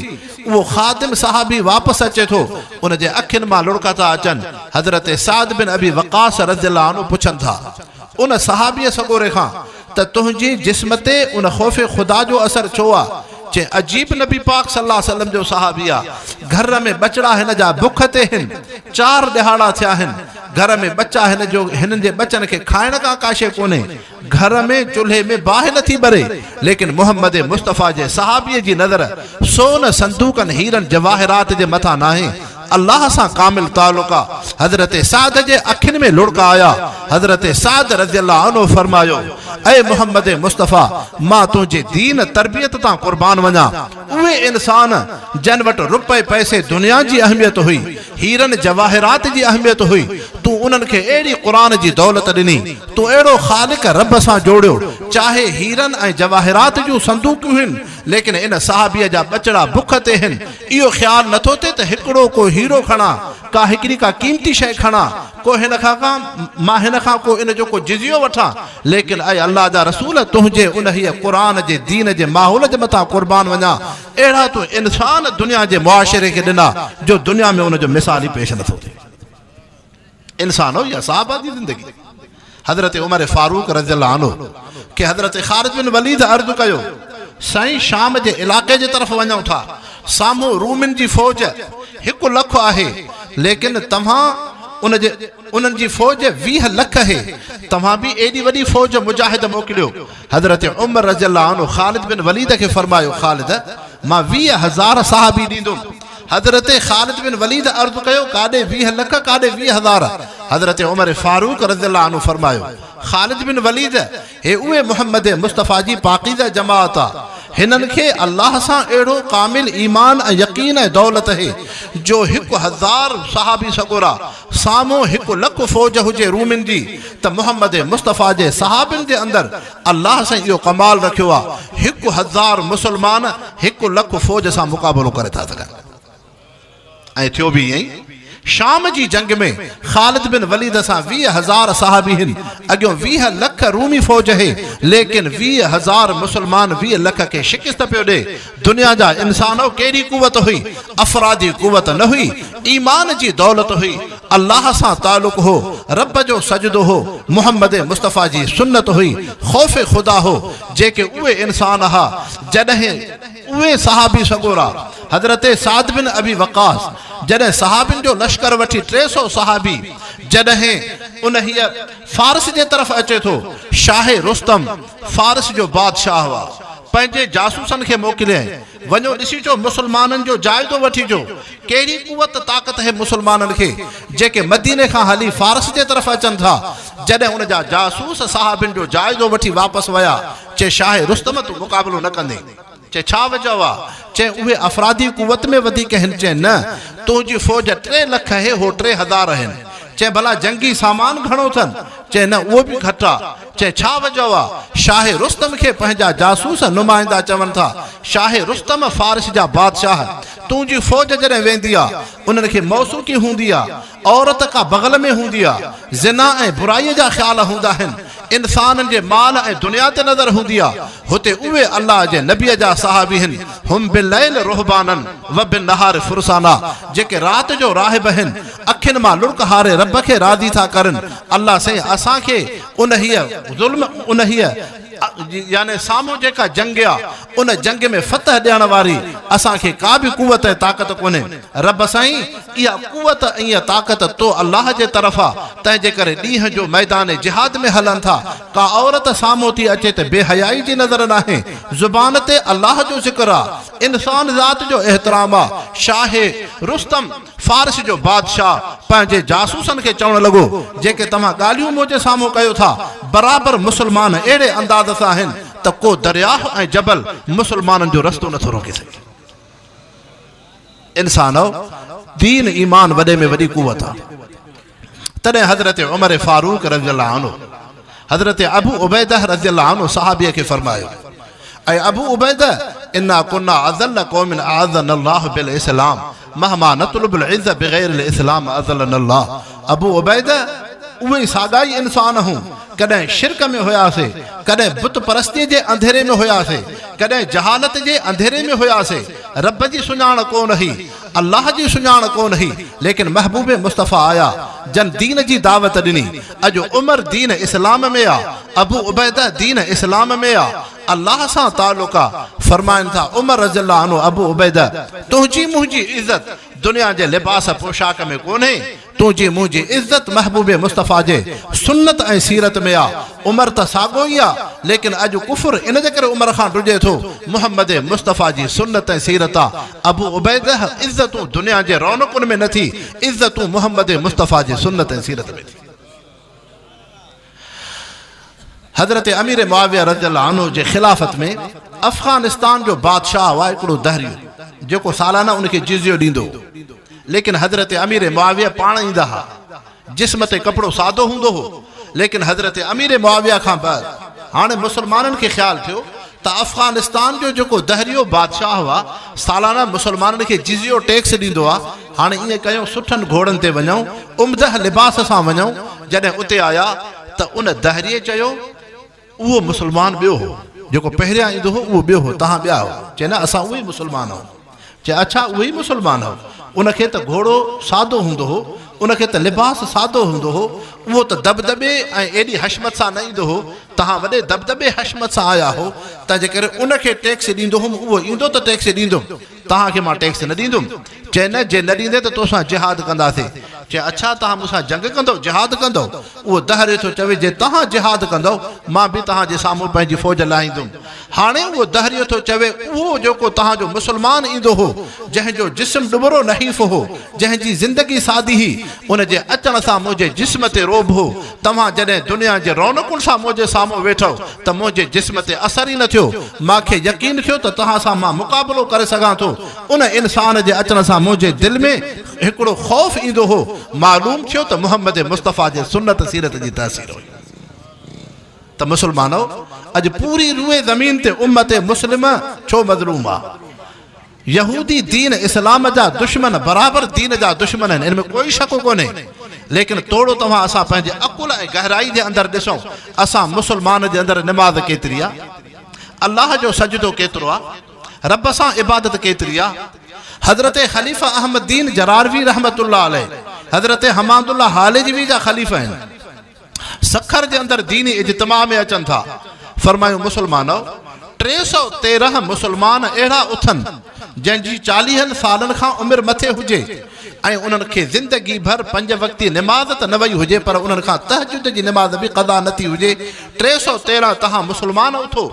اهو خادم صحابي واپس اچي ٿو، ان جي اکين مان لڙڪ ٿا اچن. حضرت سعد بن ابي وقاص رضي الله عنه پڇن ٿا ان صحابيء سڳوري کان ته تنهنجي جسم تي ان خوف خدا جو اثر ڇو آ؟ چي عجيب نبي پاڪ صلي الله عليه وسلم جو صحابي آ، گهر ۾ ٻچڙا هن جا بک تي هن، چار ڏهاڙا ٿيا هن، گهر ۾ ٻچا هن جو هنن جي ٻچن کي کائڻ کان ڪا شيء ڪونهي، گهر ۾ چلهي ۾ باهه نٿي ٻري، ليڪن محمد مصطفيٰ جي صحابيء جي نظر سون صندوقن هيرن جواهرات جي مٿان ناهي، الله سان ڪامل تعلق آ. حضرت سعد جي اکين ۾ لڙڪ آيا، حضرت سعد رضي الله عنه فرمايو، اي محمد مصطفيٰ! مان تنهنجي دين تربيت تان قربان وڃان، اهي انسان جن وٽ روپئي پئسي دنيا جي اهميت هئي، هيرن جواهرات جي اهميت هئي، تون انهن کي اهڙي قرآن جي دولت ڏني، تون اهڙو خالق رب سان جوڙيو، چاهي هيرن ۽ جواهرات جون صندوقيون هن، ليڪن ان صحابيء جا ٻچڙا بک تي هن، اهو خيال نٿو ٿئي ته هڪڙو ڪو هيرو کڻان، ڪا هڪڙي ڪا قيمتي شيء کڻان، ڪو هن کان ڪا مان هن کان ڪو ان جو ڪو جزيو وٺان، ليڪن اي الله جا رسول تنهنجي انهيء قرآن جي دين جي ماحول جي مٿان قربان وڃان، اهڙا تو انسان دنيا جي معاشري کي ڏنا جو دنيا ۾ ان جو مثال ئي پيش نٿو ٿئي. انسان هو يا صحابه جي زندگي. حضرت عمر فاروق رضي الله عنه کي حضرت خالد بن وليد عرض ڪيو، سائين شام جي علاقي جي طرف وڃون ٿا، سامهون رومين جي فوج هڪ لک آهي، ليڪن توهان ان جي انهن جي فوج 20 لک اهي، توهان به ايڏي وڏي فوج مجاهد موڪليو. حضرت عمر رضي الله عنه خالد بن وليد کي فرمايو، خالد! مان 20 هزار صحابي ڏيندم. حضرت خالد بن وليد عرض ڪيو، ڪاڏي 20 لک، ڪاڏي 20 هزار؟ حضرت عمر فاروق رضي الله عنه فرمايو، خالد بن وليد! هي اهي محمد مصطفيٰ جي پاڪيزه جماعت آ، هنن کي الله سان اهڙو ڪامل ايمان ۽ يقين ۽ دولت هي، جو هڪ هزار صحابي سڳورا سامهون هڪ لک فوج هجي رومين جي ته محمد مصطفيٰ جي صحابين جي اندر الله سائين اهو ڪمال رکيو آ، هڪ هزار مسلمان هڪ لک فوج سان مقابلو ڪري ٿا سگهن. ۽ ٿيو به ائين ئي. شام جي جنگ ۾ خالد بن وليد سان 20 هزار صحابي هن، اڳيون 20 لک رومي فوج هي، ليڪن 20 هزار مسلمان 20 لک کي شڪست پيو ڏي. دنيا جا انسانؤ ڪهڙي قوت هئي؟ افرادي قوت نه هئي، ايمان جي دولت هئي، الله سان تعلق هو، رب جو سجدو هو، محمد مصطفيٰ جي سنت هئي، خوف خدا هو، جيڪي اهي انسان ها، جڏهن اهي صحابي سڳورا حضرت سعد بن ابي وقاص جڏهن صحابين جو لشڪر وٺي 300 صحابي جڏهن انهيء فارس جي طرف اچي ٿو، شاهه رستم فارس جو بادشاهه هئا، پنهنجي جاسوسن کي موڪليائين، وڃو ڏسي اچو مسلمانن جو جائزو وٺي اچو، ڪهڙي قوت طاقت هي مسلمانن کي، جيڪي مديني کان هلي فارس جي طرف اچن ٿا، جڏهن ان جا جاسوس صحابين جو جائزو وٺي واپس ويا، چي شاهه رستم تون مقابلو نه ڪندين. چي ڇا وجه هئا؟ چي اهي افرادي قوت ۾ وڌيڪ هن. چي نه، تنهنجي فوج 3 لک هي، هو 3000 هن. چي ڀلا جنگي سامان گهڻو اٿن؟ چي نه، اهو به گهٽ آ. چي ڇا وجه هئا؟ شاهه رستم کي پنهنجا جاسوس نمائندا چون ٿا، شاهه رستم فارس جا بادشاهه، تنهنجي فوج جڏهن ويندي آ، انهن کي موسوقي هوندي آ، عورت ڪا بغل ۾ هوندي آ، زنا ۽ برائيء جا خيال هوندا آهن، انسانن جي مال ۽ دنيا تي نظر هوندي آ، هتي اهي الله جي نبيء جا صحابي هن، هم بالليل رهبانا وبالنهار فرسانا، جيڪي رات جو راهب هن، اکين مان لڙڪ هاري رب کي راضي ٿا ڪرن، الله سائين اسان کي انهيء ظلم انهيء يعني سامهون جيڪا جنگ آ، ان جنگ ۾ فتح ڏيڻ واري اسان کي ڪا به قوت ۽ طاقت ڪونهي. رب سائين اها قوت ۽ اها طاقت تو الله جي طرف آ، تنهن جي ڪري ڏينهن جو ميدان جهاد ۾ هلن ٿا، ڪا عورت سامهون ٿي اچي ته بي حيائي جي نظر ناهي، زبان تي الله جو ذڪر آ، انسان ذات جو احترام آ. شاهه رستم فارس جو بادشاهه پنهنجي جاسوسن کي چوڻ لڳو، جيڪي توهان ڳالهيون منهنجي سامهون ڪيو ٿا، برابر مسلمان اهڙي انداز سان آهن ته ڪو درياهه ۽ جبل مسلمانن جو رستو نٿو روڪي سگهي. انسانؤ! دين ايمان وڏي ۾ وڏي قوت آ. تڏهن حضرت عمر فاروق رضي الله عنه حضرت ابو عبيده رضي الله عنه صحابيء کي فرمايو، اي ابو عبيده! انا كنا اذل قوم اعزنا الله بالاسلام مهما نطلب العزه بغير الاسلام اذلنا الله. ابو عبيده! اهي ساڳا ئي انسان هون، ڪڏهن شرڪ ۾ هياسي، ڪڏهن بت پرستيء جي انڌيري ۾ هياسي، ڪڏهن جهالت جي انڌيري ۾ هياسي، رب جي سڃاڻ ڪونه هئي، الله جي سڃاڻ ڪونه هئي، ليڪن محبوب مصطفيٰ آيا، جن دين جي دعوت ڏني، اڄ عمر دين اسلام ۾ آ، ابو عبيده دين اسلام ۾ آ، الله سان تعلق آ، فرمائن ٿا عمر رضي الله عنه ابو عبيده تنهنجي منهنجي عزت دنيا جي لباس پوشاڪ ۾ ڪونهي، تنهنجي منهنجي عزت محبوب مصطفيٰ جي سنت ۽ سيرت ۾ آ، عمر ته ساڳو ئي آ، ليڪن اڄ ڪفر ان جي ڪري عمر کان ڊڄي ٿو، محمد مصطفيٰ جي سنت ۽ سيرت آ، ابو عبيده عزتون دنيا جي رونقن ۾ نه ٿي، عزتون محمد مصطفيٰ جي سنت ۽ سيرت ۾ ٿي. حضرت امير معاويه رضي الله عنه جي خلافت ۾ افغانستان جو بادشاهه هئا هڪڙو دهريو جيڪو سالانه ان کي جزيو ڏيندو هو، ليڪن حضرت امير معاويه پاڻ ايندا ها، جسم تي ڪپڙو سادو هوندو هو، ليڪن حضرت امير معاويه کان بعد هاڻي مسلمانن کي خيال ٿيو ته افغانستان جو جيڪو دهريو بادشاهه هئا سالانه مسلمانن کي جزيو ٽيڪس ڏيندو آ، هاڻي ائين ڪيون سٺن گهوڙن تي وڃون، عمده لباس سان وڃون، جڏهن اتي آيا ته ان دهريي چيو، اهو مسلمان ٻيو هو، جيڪو پهريان ايندو هو اهو ٻيو هو، توهان ٻيا هئو. چي نه اسان اهي ئي مسلمان آهيون. چي اڇا اهي ئي مسلمان آهيو، ان کي ته گهوڙو سادو هوندو هو، ان کي ته لباس سادو هوندو هو، اهو ته دٻدٻي ۽ ايڏي حشمت سان نه ايندو هو، توهان وڏي دٻدٻي حشمت سان آيا هو. تنهنجي ڪري ان کي ٽيڪس ڏيندو هوم، اهو ايندو ته ٽيڪس ڏيندم، توهان کي مان ٽيڪس نه ڏيندم. چئي نه، جي نه ڏيندين ته توسان جهاد ڪنداسين. چئي اڇا توهان مون سان جنگ ڪندؤ، جهاد ڪندؤ؟ اهو دهريو ٿو چوي جي توهان جهاد ڪندؤ، مان به توهان جي سامهون پنهنجي فوج لاهيندم. هاڻي اهو دهريو ٿو چوي اهو جيڪو توهان جو مسلمان ايندو هو، جنهن جو جسم ڏٻرو نحيف هو، جنهن جي زندگي سادي هئي، ان جي اچڻ سان منهنجي جسم تي رعب هو، توهان جڏهن دنيا جي رونقن سان منهنجي سامهون ويٺؤ ته منهنجي جسم تي اثر ئي نه ٿيو، مان کي يقين ٿيو ته توهان سان مان مقابلو ڪري سگهان ٿو، ان انسان جي اچڻ سان منهنجي دل ۾ هڪڙو خوف ايندو هو، معلوم ٿيو ته محمد مصطفيٰ جي سنت سيرت جي تاثير هئي. ته مسلمانؤ! اڄ پوري روئي زمين تي امت مسلمه ڇو مظلوم آ؟ يهودي دين اسلام جا دشمن برابر دين جا دشمن آهن ان ۾ ڪوئي شڪ ڪونهي ليڪن توڙو توهان اسان پنهنجي عقل ۽ گهرائي جي اندر ڏسون اسان مسلمان جي اندر نماز ڪيتري آ؟ الله جو سجدو ڪيترو آ؟ رب سان عبادت ڪيتري آ؟ حضرت خليفه احمد دين جراروي رحمة الله عليه حضرت حماد الله هاليجوي جا خليفه آهن. سکر جي اندر ديني اجتماع ۾ اچن ٿا، فرمايون مسلمانؤ! 313 مسلمان اهڙا اٿن جنهن جي چاليهن سالن کان عمر مٿي هجي ۽ انهن کي زندگي ڀر پنج وقتي نماز ته نه وئي هجي پر انهن کان تهجد جي نماز به قضا نه ٿي هجي، 313 توهان مسلمان اٿو،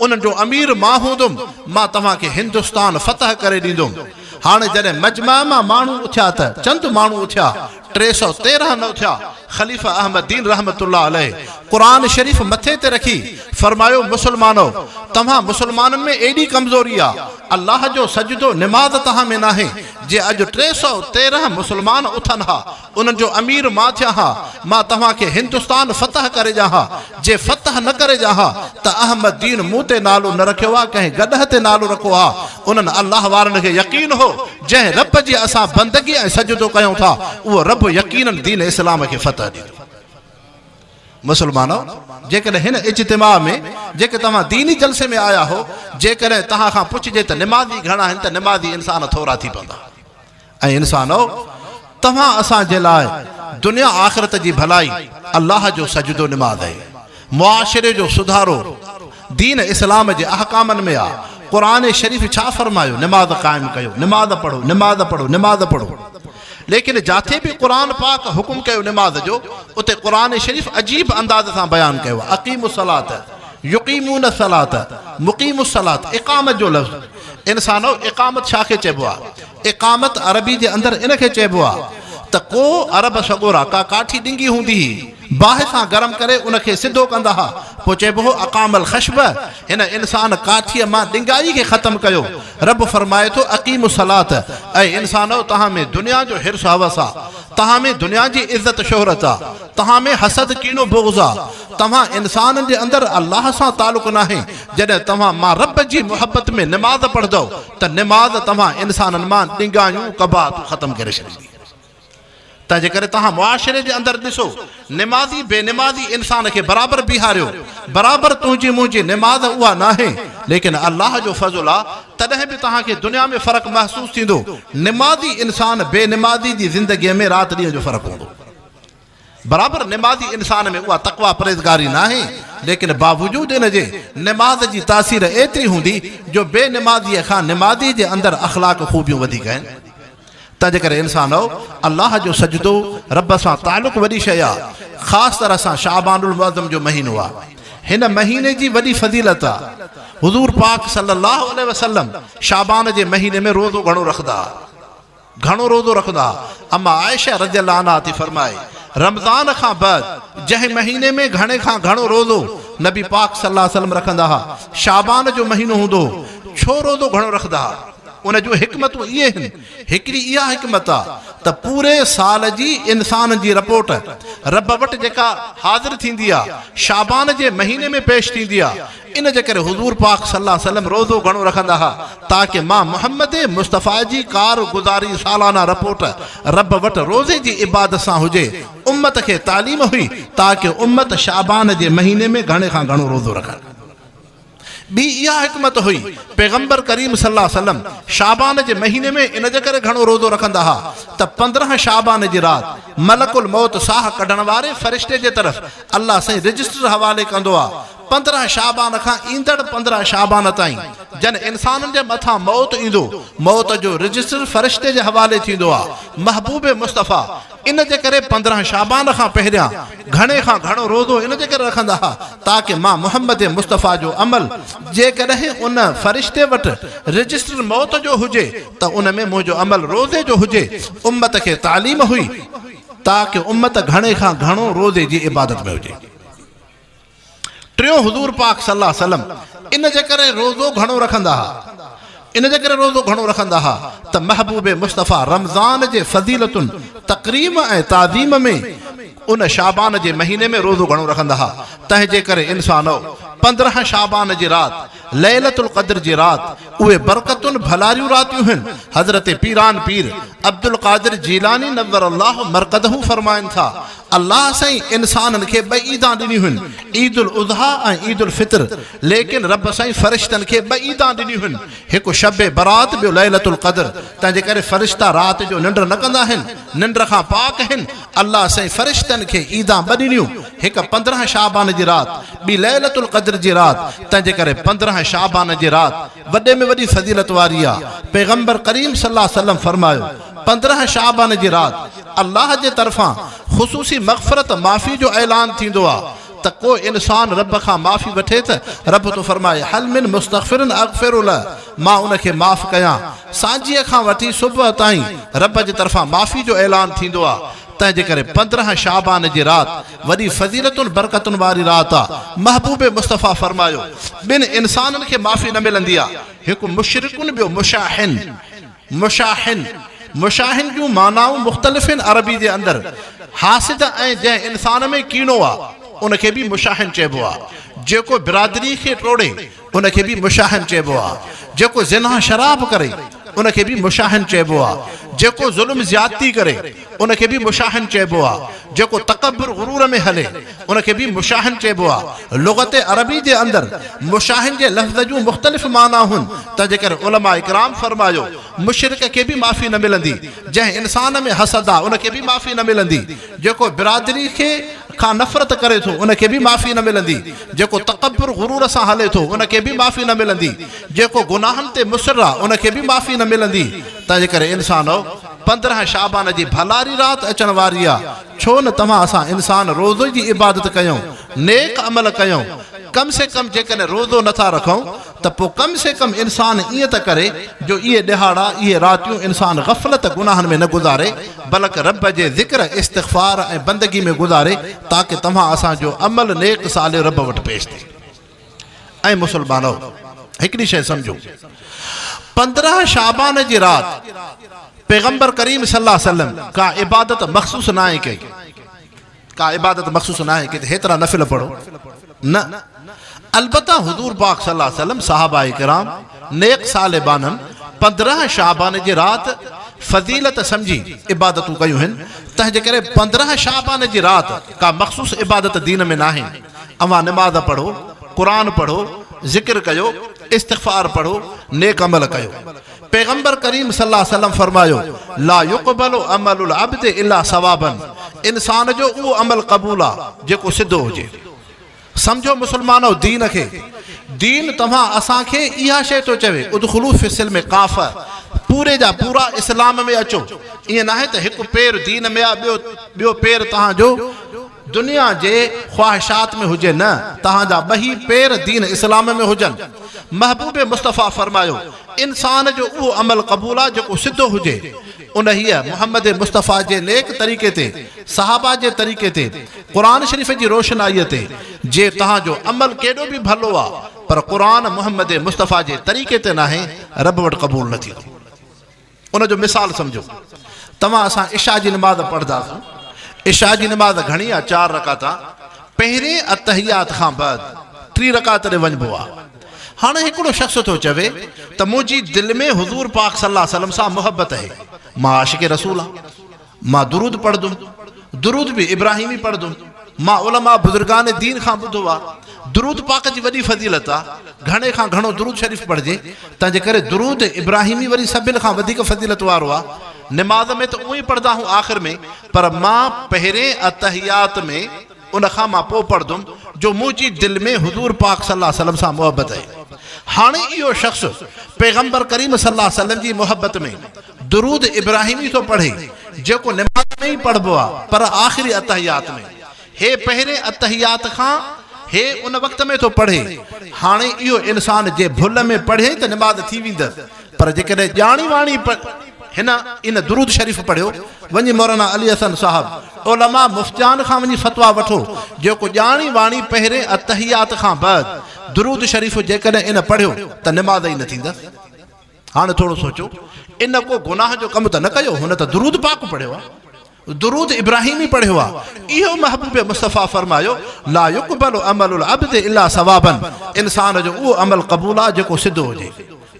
انهن جو امير مان هوندم، مان توهان کي هندستان فتح ڪري ڏيندم. هاڻي جڏهن مجمع مان ماڻهو اٿيا ته چند ماڻهو اٿيا، 313 نه اٿيا، خليفه احمد دين رحمة الله عليه قرآن شريف مٿي تي رکي فرمايو، مسلمانؤ! توهان مسلمانن ۾ ايڏي ڪمزوري آ، الله جو سجدو نماز توهان ۾ ناهي، جي اڄ 313 مسلمان اٿن ها، انهن جو امير مان ٿيان ها، مان توهان کي هندستان فتح ڪري ڏيان ها، جي فتح نه ڪري ڏيان ها ته احمد دين مون تي نالو نه رکيو ها، ڪنهن گڏهه تي نالو رکو ها، انهن الله وارن کي يقين هو، جنهن رب جي اسان بندگي ۽ سجدو ڪيون ٿا، اهو رب يقيناً دين اسلام کي فتح ڏيندو. مسلمانؤ! جيڪڏهن هن اجتماع ۾ جيڪي توهان ديني جلسي ۾ آيا هو، جيڪڏهن توهان کان پڇجي ته نمازي گهڻا آهن ته نمازي انسان ٿورا ٿي پوندا. اي انسانؤ! توهان اسان جي لاء دنيا آخرت جي ڀلائي الله جو سجدو نماز اهي. معاشري جو سڌارو دين اسلام جي احڪامن ۾ آ. قرآن شريف ڇا فرمايو نماز قائم ڪيو، نماز پڙهو، نماز پڙهو، نماز پڙهو. ليڪن جاٿي به قرآن پاڪ حڪم ڪيو نماز جو اتي قرآن شريف عجيب انداز سان بيان ڪيو آ اقيموا الصلوة يقيمون الصلوة مقيم الصلوة اقامت جو لفظ انسانؤ اقامت ڇا کي چئبو آ؟ اقامت عربي جي اندر ان کي چئبو آ ته ڪو عرب سڳورا ڪا ڪاٺي ڏنگي هوندي هئي، باهه سان گرم ڪري ان کي سڌو ڪندا ها، پوء چئبو هو اقام الخشب، هن انسان ڪاٺيء مان ڏنگائي کي ختم ڪيو. رب فرمائي ٿو اقيموا الصلوة، اي انسانؤ توهان ۾ دنيا جو حرص هوس آ، توهان ۾ دنيا جي عزت شهرت آ، توهان ۾ حسد ڪينو بغض آ، توهان انسانن جي اندر الله سان تعلق ناهي، جڏهن توهان مان رب جي محبت ۾ نماز پڙهندؤ ته نماز توهان انسانن مان ڏنگايون، قباحتون ختم ڪري ڇڏيندي. تنهنجي ڪري توهان معاشري جي اندر ڏسو، نمازي بي نمازي انسان کي برابر بيهاريو، برابر تنهنجي منهنجي نماز اها ناهي، ليڪن الله جو فضل آ تڏهن به توهان کي دنيا ۾ فرق محسوس ٿيندو، نمازي انسان بي نمازي جي زندگيء ۾ رات ڏينهن جو فرق هوندو. برابر نمازي انسان ۾ اها تقويٰ پرهيزگاري ناهي، ليڪن باوجود ان جي نماز جي تاثير ايتري هوندي جو بي نمازيء کان نمازي جي اندر اخلاق خوبيون وڌيڪ آهن. تنهنجي ڪري انسانؤ! الله جو سجدو، رب سان تعلق وڏي شيء آ. خاص طرح سان شعبان المعظم جو مهينو آ. هن مهيني جي وڏي فضيلت آ. حضور پاڪ صلي الله عليه وسلم شعبان جي مهيني ۾ روزو گهڻو رکندا ها. گهڻو روزو رکندا ها. اما عائشه رضي الله عنها ٿي فرمائي، رمضان کان بعد جنهن مهيني ۾ گهڻي کان گهڻو روزو نبي پاڪ صلي الله عليه وسلم رکندا ها، شعبان جو مهينو هوندو هو. ڇو روزو گهڻو رکندا ها؟ ان جون حڪمتون اهي هن، هڪڙي اها حڪمت آ ته پوري سال جي انسان جي رپورٽ رب وٽ جيڪا حاضر ٿيندي آ، شعبان جي مهيني ۾ پيش ٿيندي آ. ان جي ڪري حضور پاڪ صلي الله عليه وسلم روزو گهڻو رکندا ها تاڪه مان محمد مصطفيٰ جي ڪار گذاري سالانه رپورٽ رب وٽ روزي جي عبادت سان هجي. امت کي تعليم هئي تاڪه امت شعبان جي مهيني ۾ گهڻي کان گهڻو روزو رکن. ٻي اها حڪمت هئي پيغمبر ڪريم صلي الله عليه وسلم شعبان جي مهيني ۾ ان جي ڪري گهڻو روزو رکندا ها ته 15 شعبان جي رات ملڪ الموت ساهه ڪڍڻ واري فرشتي جي طرف الله سائين رجسٽر حوالي ڪندو آ. 15 شعبان کان ايندڙ 15 شعبان تائين جن انسانن جي مٿان موت ايندو، موت جو رجسٽر فرشتي جي حوالي ٿيندو آ. محبوب مصطفيٰ ان جي ڪري 15 شعبان کان پهريان گهڻي کان گهڻو روزو ان جي ڪري رکندا ها تاڪه مان محمد مصطفيٰ جو عمل جيڪڏهن ان فرشتي وٽ رجسٽر موت جو هجي ته ان ۾ منهنجو عمل روزي جو هجي. امت کي تعليم هئي تاڪه امت گهڻي کان گهڻو روزي جي عبادت ۾ هجي. ٽيون حضور پاڪ صلي الله عليه وسلم ان جي ڪري روزو گهڻو رکندا ها ان جي ڪري روزو گهڻو رکندا ها ته محبوب مصطفيٰ رمضان جي فضيلتن تڪريم ۽ تعظيم ۾ ان شعبان جي مهيني ۾ روزو گهڻو رکندا ها تنهن جي ڪري انسانؤ 15 شعبان جي رات ليلة القدر جي رات اهي برڪتن ڀلاريون راتيون هن حضرت پيران پير عبدالقادر جيلاني نور الله مرقده فرمائن ٿا الله سائين انسانن کي ٻه عيدان ڏنيون هن، عيد الاضحيٰ ۽ عيد الفطر، ليڪن رب سائين فرشتن کي ٻه عيدان ڏنيون هن، هڪ شب برات ٻيو ليلة القدر، تنهنجي ڪري فرشتا رات جو ننڊ نه ڪندا هن، ننڊ کان پاڪ هن، الله سائين فرشتن کي عيدان ٻه ڏنيون، هڪ 15 شعبان جي رات، ٻي ليلة القدر جي رات، تنهنجي ڪري 15 شعبان جي رات وڏي ۾ وڏي فضيلت واري آ، پيغمبر ڪريم صلي الله عليه وسلم فرمايو، 15 شعبان جي رات الله جي طرفان خصوصي مغفرت، معافي، جو اعلان ٿيندو آ ته ڪو انسان رب کان معافي وٺي ته رب ٿو فرمائي هل من مستغفر اغفر له مان ان کي معاف ڪيان. سانجهيء کان وٺي صبح تائين رب جي طرفان معافي جو اعلان ٿيندو آ. تنهن جي ڪري 15 شعبان جي رات وڏي فضيلتن برڪتن واري رات آ. محبوب مصطفيٰ فرمايو، ٻن انسانن کي معافي نه ملندي آ، هڪ مشرڪ ٻيو مشاحن. مشاحن، مشاحن جون معنائون مختلف هن عربي جي اندر حاسد ۽ جنهن انسان ۾ ڪينو آ ان کي به مشاحن چئبو آ، جيڪو برادري کي ٽوڙي ان کي به مشاحن چئبو آ، جيڪو زنا شراب ڪري ان کي به مشاحن چئبو آ، جيڪو ظلم زيادتي ڪري ان کي به مشاحن چئبو آ، جيڪو تڪبر غرور ۾ هلي ان کي به مشاحن چئبو آ. لغت عربي جي اندر مشاحن جي لفظ جون مختلف معنائون هن، تنهن جي ڪري علماء ڪرام فرمايو، مشرڪ کي به معافي نه ملندي، جنهن انسان ۾ حسد آ ان کي به معافي نه ملندي، جيڪو برادري کي کان نفرت ڪري ٿو ان کي به معافي نه ملندي، جيڪو تڪبر غرور سان هلي ٿو ان کي به معافي نه ملندي، جيڪو گناهن تي مصر آ ان کي به معافي نه ملندي، تنهن جي ڪري انسانؤ! 15 شعبان جي ڀلاري رات اچڻ واري آ، ڇو نه توهان اسان انسان روزي جي عبادت ڪيون، نيڪ عمل ڪيون، ڪم سي ڪم جيڪڏهن روزو نه ٿا رکون ته پوء ڪم سي ڪم انسان ائين ته ڪري جو اهي ڏهاڙا، اهي راتيون انسان غفلت گناهن ۾ نه گذاري بلڪ رب جي ذڪر، استغفار ۽ بندگي ۾ گذاري تاڪه توهان اسان جو عمل نيڪ صالح رب وٽ پيش ٿئي. اي مسلمانؤ! هڪڙي شيء سمجهو، 15 شعبان جي رات پيغمبر ڪريم صلي الله عليه وسلم ڪا عبادت مخصوص ناهي ڪئي، ڪا عبادت مخصوص ناهي ڪئي ته هيترا نفل پڙهو، نه، البته حضور پاڪ صلي الله عليه وسلم صحابه ڪرام نيڪ صالح ٻانهن 15 شعبان جي رات فضيلت سمجهي عبادتون ڪيون هن، تنهن جي ڪري 15 شعبان جي رات ڪا مخصوص عبادت دين ۾ ناهي. اوهان نماز پڙهو، قرآن پڙهو، ذڪر ڪيو، استغفار پڙهو، نيڪ عمل ڪيو. پيغمبر ڪريم صلي الله عليه وسلم فرمايو، لا يقبل عمل العبد الا صوابا انسان جو اهو عمل قبول آ جيڪو سڌو هجي. سمجهو مسلمانؤ دين کي، دين توهان اسان کي اها شيء ٿو چوي، ادخلوا في السلم ڪافة پوري جا پورا اسلام ۾ اچو، ائين ناهي ته هڪ پير دين ۾ آ ٻيو ٻيو پير توهان جو دنيا جي خواهشات ۾ هجي نه، توهان جا ٻهي پير دين اسلام ۾ هجن. محبوب مصطفيٰ فرمايو، انسان جو اهو عمل قبول آ جيڪو سڌو هجي. انهيء محمد مصطفيٰ جي نيڪ طريقي تي، صحابه جي طريقي تي، قرآن شريف جي روشنائيء تي، جي توهان جو عمل ڪيڏو به ڀلو آ پر قرآن محمد مصطفيٰ جي طريقي تي ناهي، رب وٽ قبول نه ٿيندو. ان جو مثال سمجهو. توهان اسان عشاء جي نماز پڙهنداسون. عشاء جي نماز گهڻي آ چار رڪعتان. پهرين التحيات کان بعد ٽي رڪعت ڏي وڃبو آ. هاڻي هڪڙو شخص ٿو چوي ته منهنجي دل ۾ حضور پاڪ صلي الله عليه وسلم سان محبت اهي. مان عاشق رسول آن. مان درود پڙهندم. درود به ابراهيمي پڙهندم. مان علماء بزرگان دين کان ٻڌو آ. درود پاڪ جي وڏي فضيلت آ. گهڻي کان گهڻو درود شريف پڙهجي. تنهن جي ڪري درود ابراهيمي وري سڀن کان وڌيڪ فضيلت وارو آ. نماز ۾ ته اونئن ئي پڙهندا آهيون آخر ۾ پر مان پهرين التحيات ۾ ان کان مان پوء پڙهندم. جو منهنجي دل ۾ حضور پاڪ صلي الله عليه وسلم سان محبت آهي. هاڻي اهو شخص پيغمبر ڪريم صلي الله عليه وسلم جي محبت ۾ درود ابراهيمي ٿو پڙهي، جيڪو نماز ۾ ئي پڙهبو آهي پر آخري التحيات ۾. هي پهرين التحيات کان هي ان وقت ۾ ٿو پڙهي. هاڻي اهو انسان جي ڀل ۾ پڙهيائين ته نماز ٿي ويندس پر جيڪڏهن ڄاڻي واڻي هن ان درود شريف پڙهيو، وڃي مولانا علي حسن صاحب علماء مفتيان کان وڃي فتويٰ وٺو، جيڪو ڄاڻي واڻي پهرين التحيات کان بعد درود شريف جيڪڏهن ان پڙهيو ته نماز ئي نه ٿيندس. هاڻي ٿورو سوچو، ان ڪو گناهه جو ڪم ته نه ڪيو، هن ته درود پاڪ پڙهيو آهي، درود ابراهيمي پڙهيو آهي. اهو محبوب مصطفيٰ فرمايو، لا يقبل عمل العبد الا صوابا، انسان جو اهو عمل قبول آهي جيڪو سڌو هجي.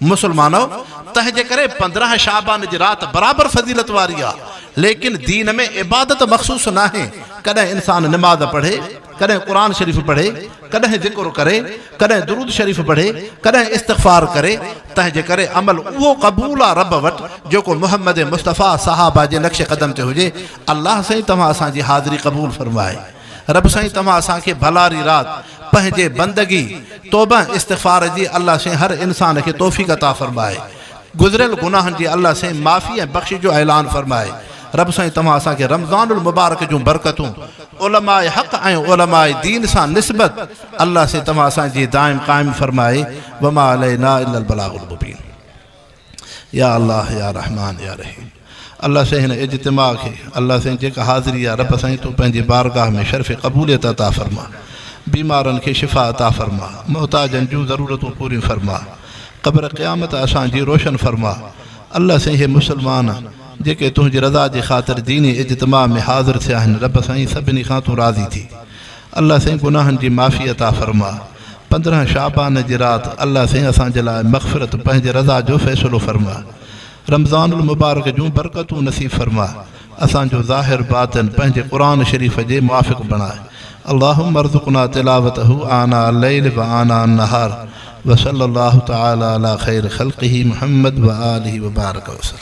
مسلمانؤ! تنهن جي ڪري 15 شعبان جي رات برابر فضيلت واري آهي، ليڪن دين ۾ عبادت مخصوص ناهي، ڪڏهن انسان نماز پڙهي، ڪڏهن قرآن شريف پڙهي، ڪڏهن ذڪر ڪري، ڪڏهن درود شريف پڙهي، ڪڏهن استغفار ڪري، تنهن جي ڪري عمل اهو قبول آ رب وٽ جيڪو محمد مصطفيٰ صحابه جي نقش قدم تي هجي، الله سائين توهان اسان جي حاضري قبول فرمائي. رب سائين توهان اسان کي ڀلاري رات پنهنجي بندگي، توبه استغفار جي الله سائين هر انسان کي توفيق عطا فرمائي. گذريل گناهن جي الله سائين معافي ۽ بخشش جو اعلان فرمائي. رب سائين توهان اسان کي رمضان المبارڪ جون برڪتون علماء حق ۽ علماء دين سان نسبت الله سائين توهان اسان جي دائم قائم فرمائي وما علينا الا البلاغ المبين يا الله يا رحمان يا رحيم الله سائين هن اجتماع کي الله سائين جيڪا حاضري آ رب سائين تون پنهنجي بارگاهه ۾ شرف قبوليت عطا فرما بيمارن کي شفا عطا فرما محتاجن جون ضرورتون پوريون فرما قبر قيامت اسان جي روشن فرما الله سائين هي مسلمان جيڪي تنهنجي رضا جي خاطر ديني اجتماع ۾ حاضر ٿيا آهن رب سائين سڀني کان تون راضي ٿي الله سائين گناهن جي معافي عطا فرما 15 شعبان جي رات الله سائين اسان جي لاء مغفرت پنهنجي رضا جو فيصلو فرما رمضان المبارڪ جون برڪتون نصيب فرما اسان جو ظاهر باطن پنهنجي قرآن شريف جي موافق بڻاء اللهم ارزقنا تلاوته آناء الليل وآناء النهار وصلي الله تعالي علي خير خلقه محمد وآله وبارڪ وسلم.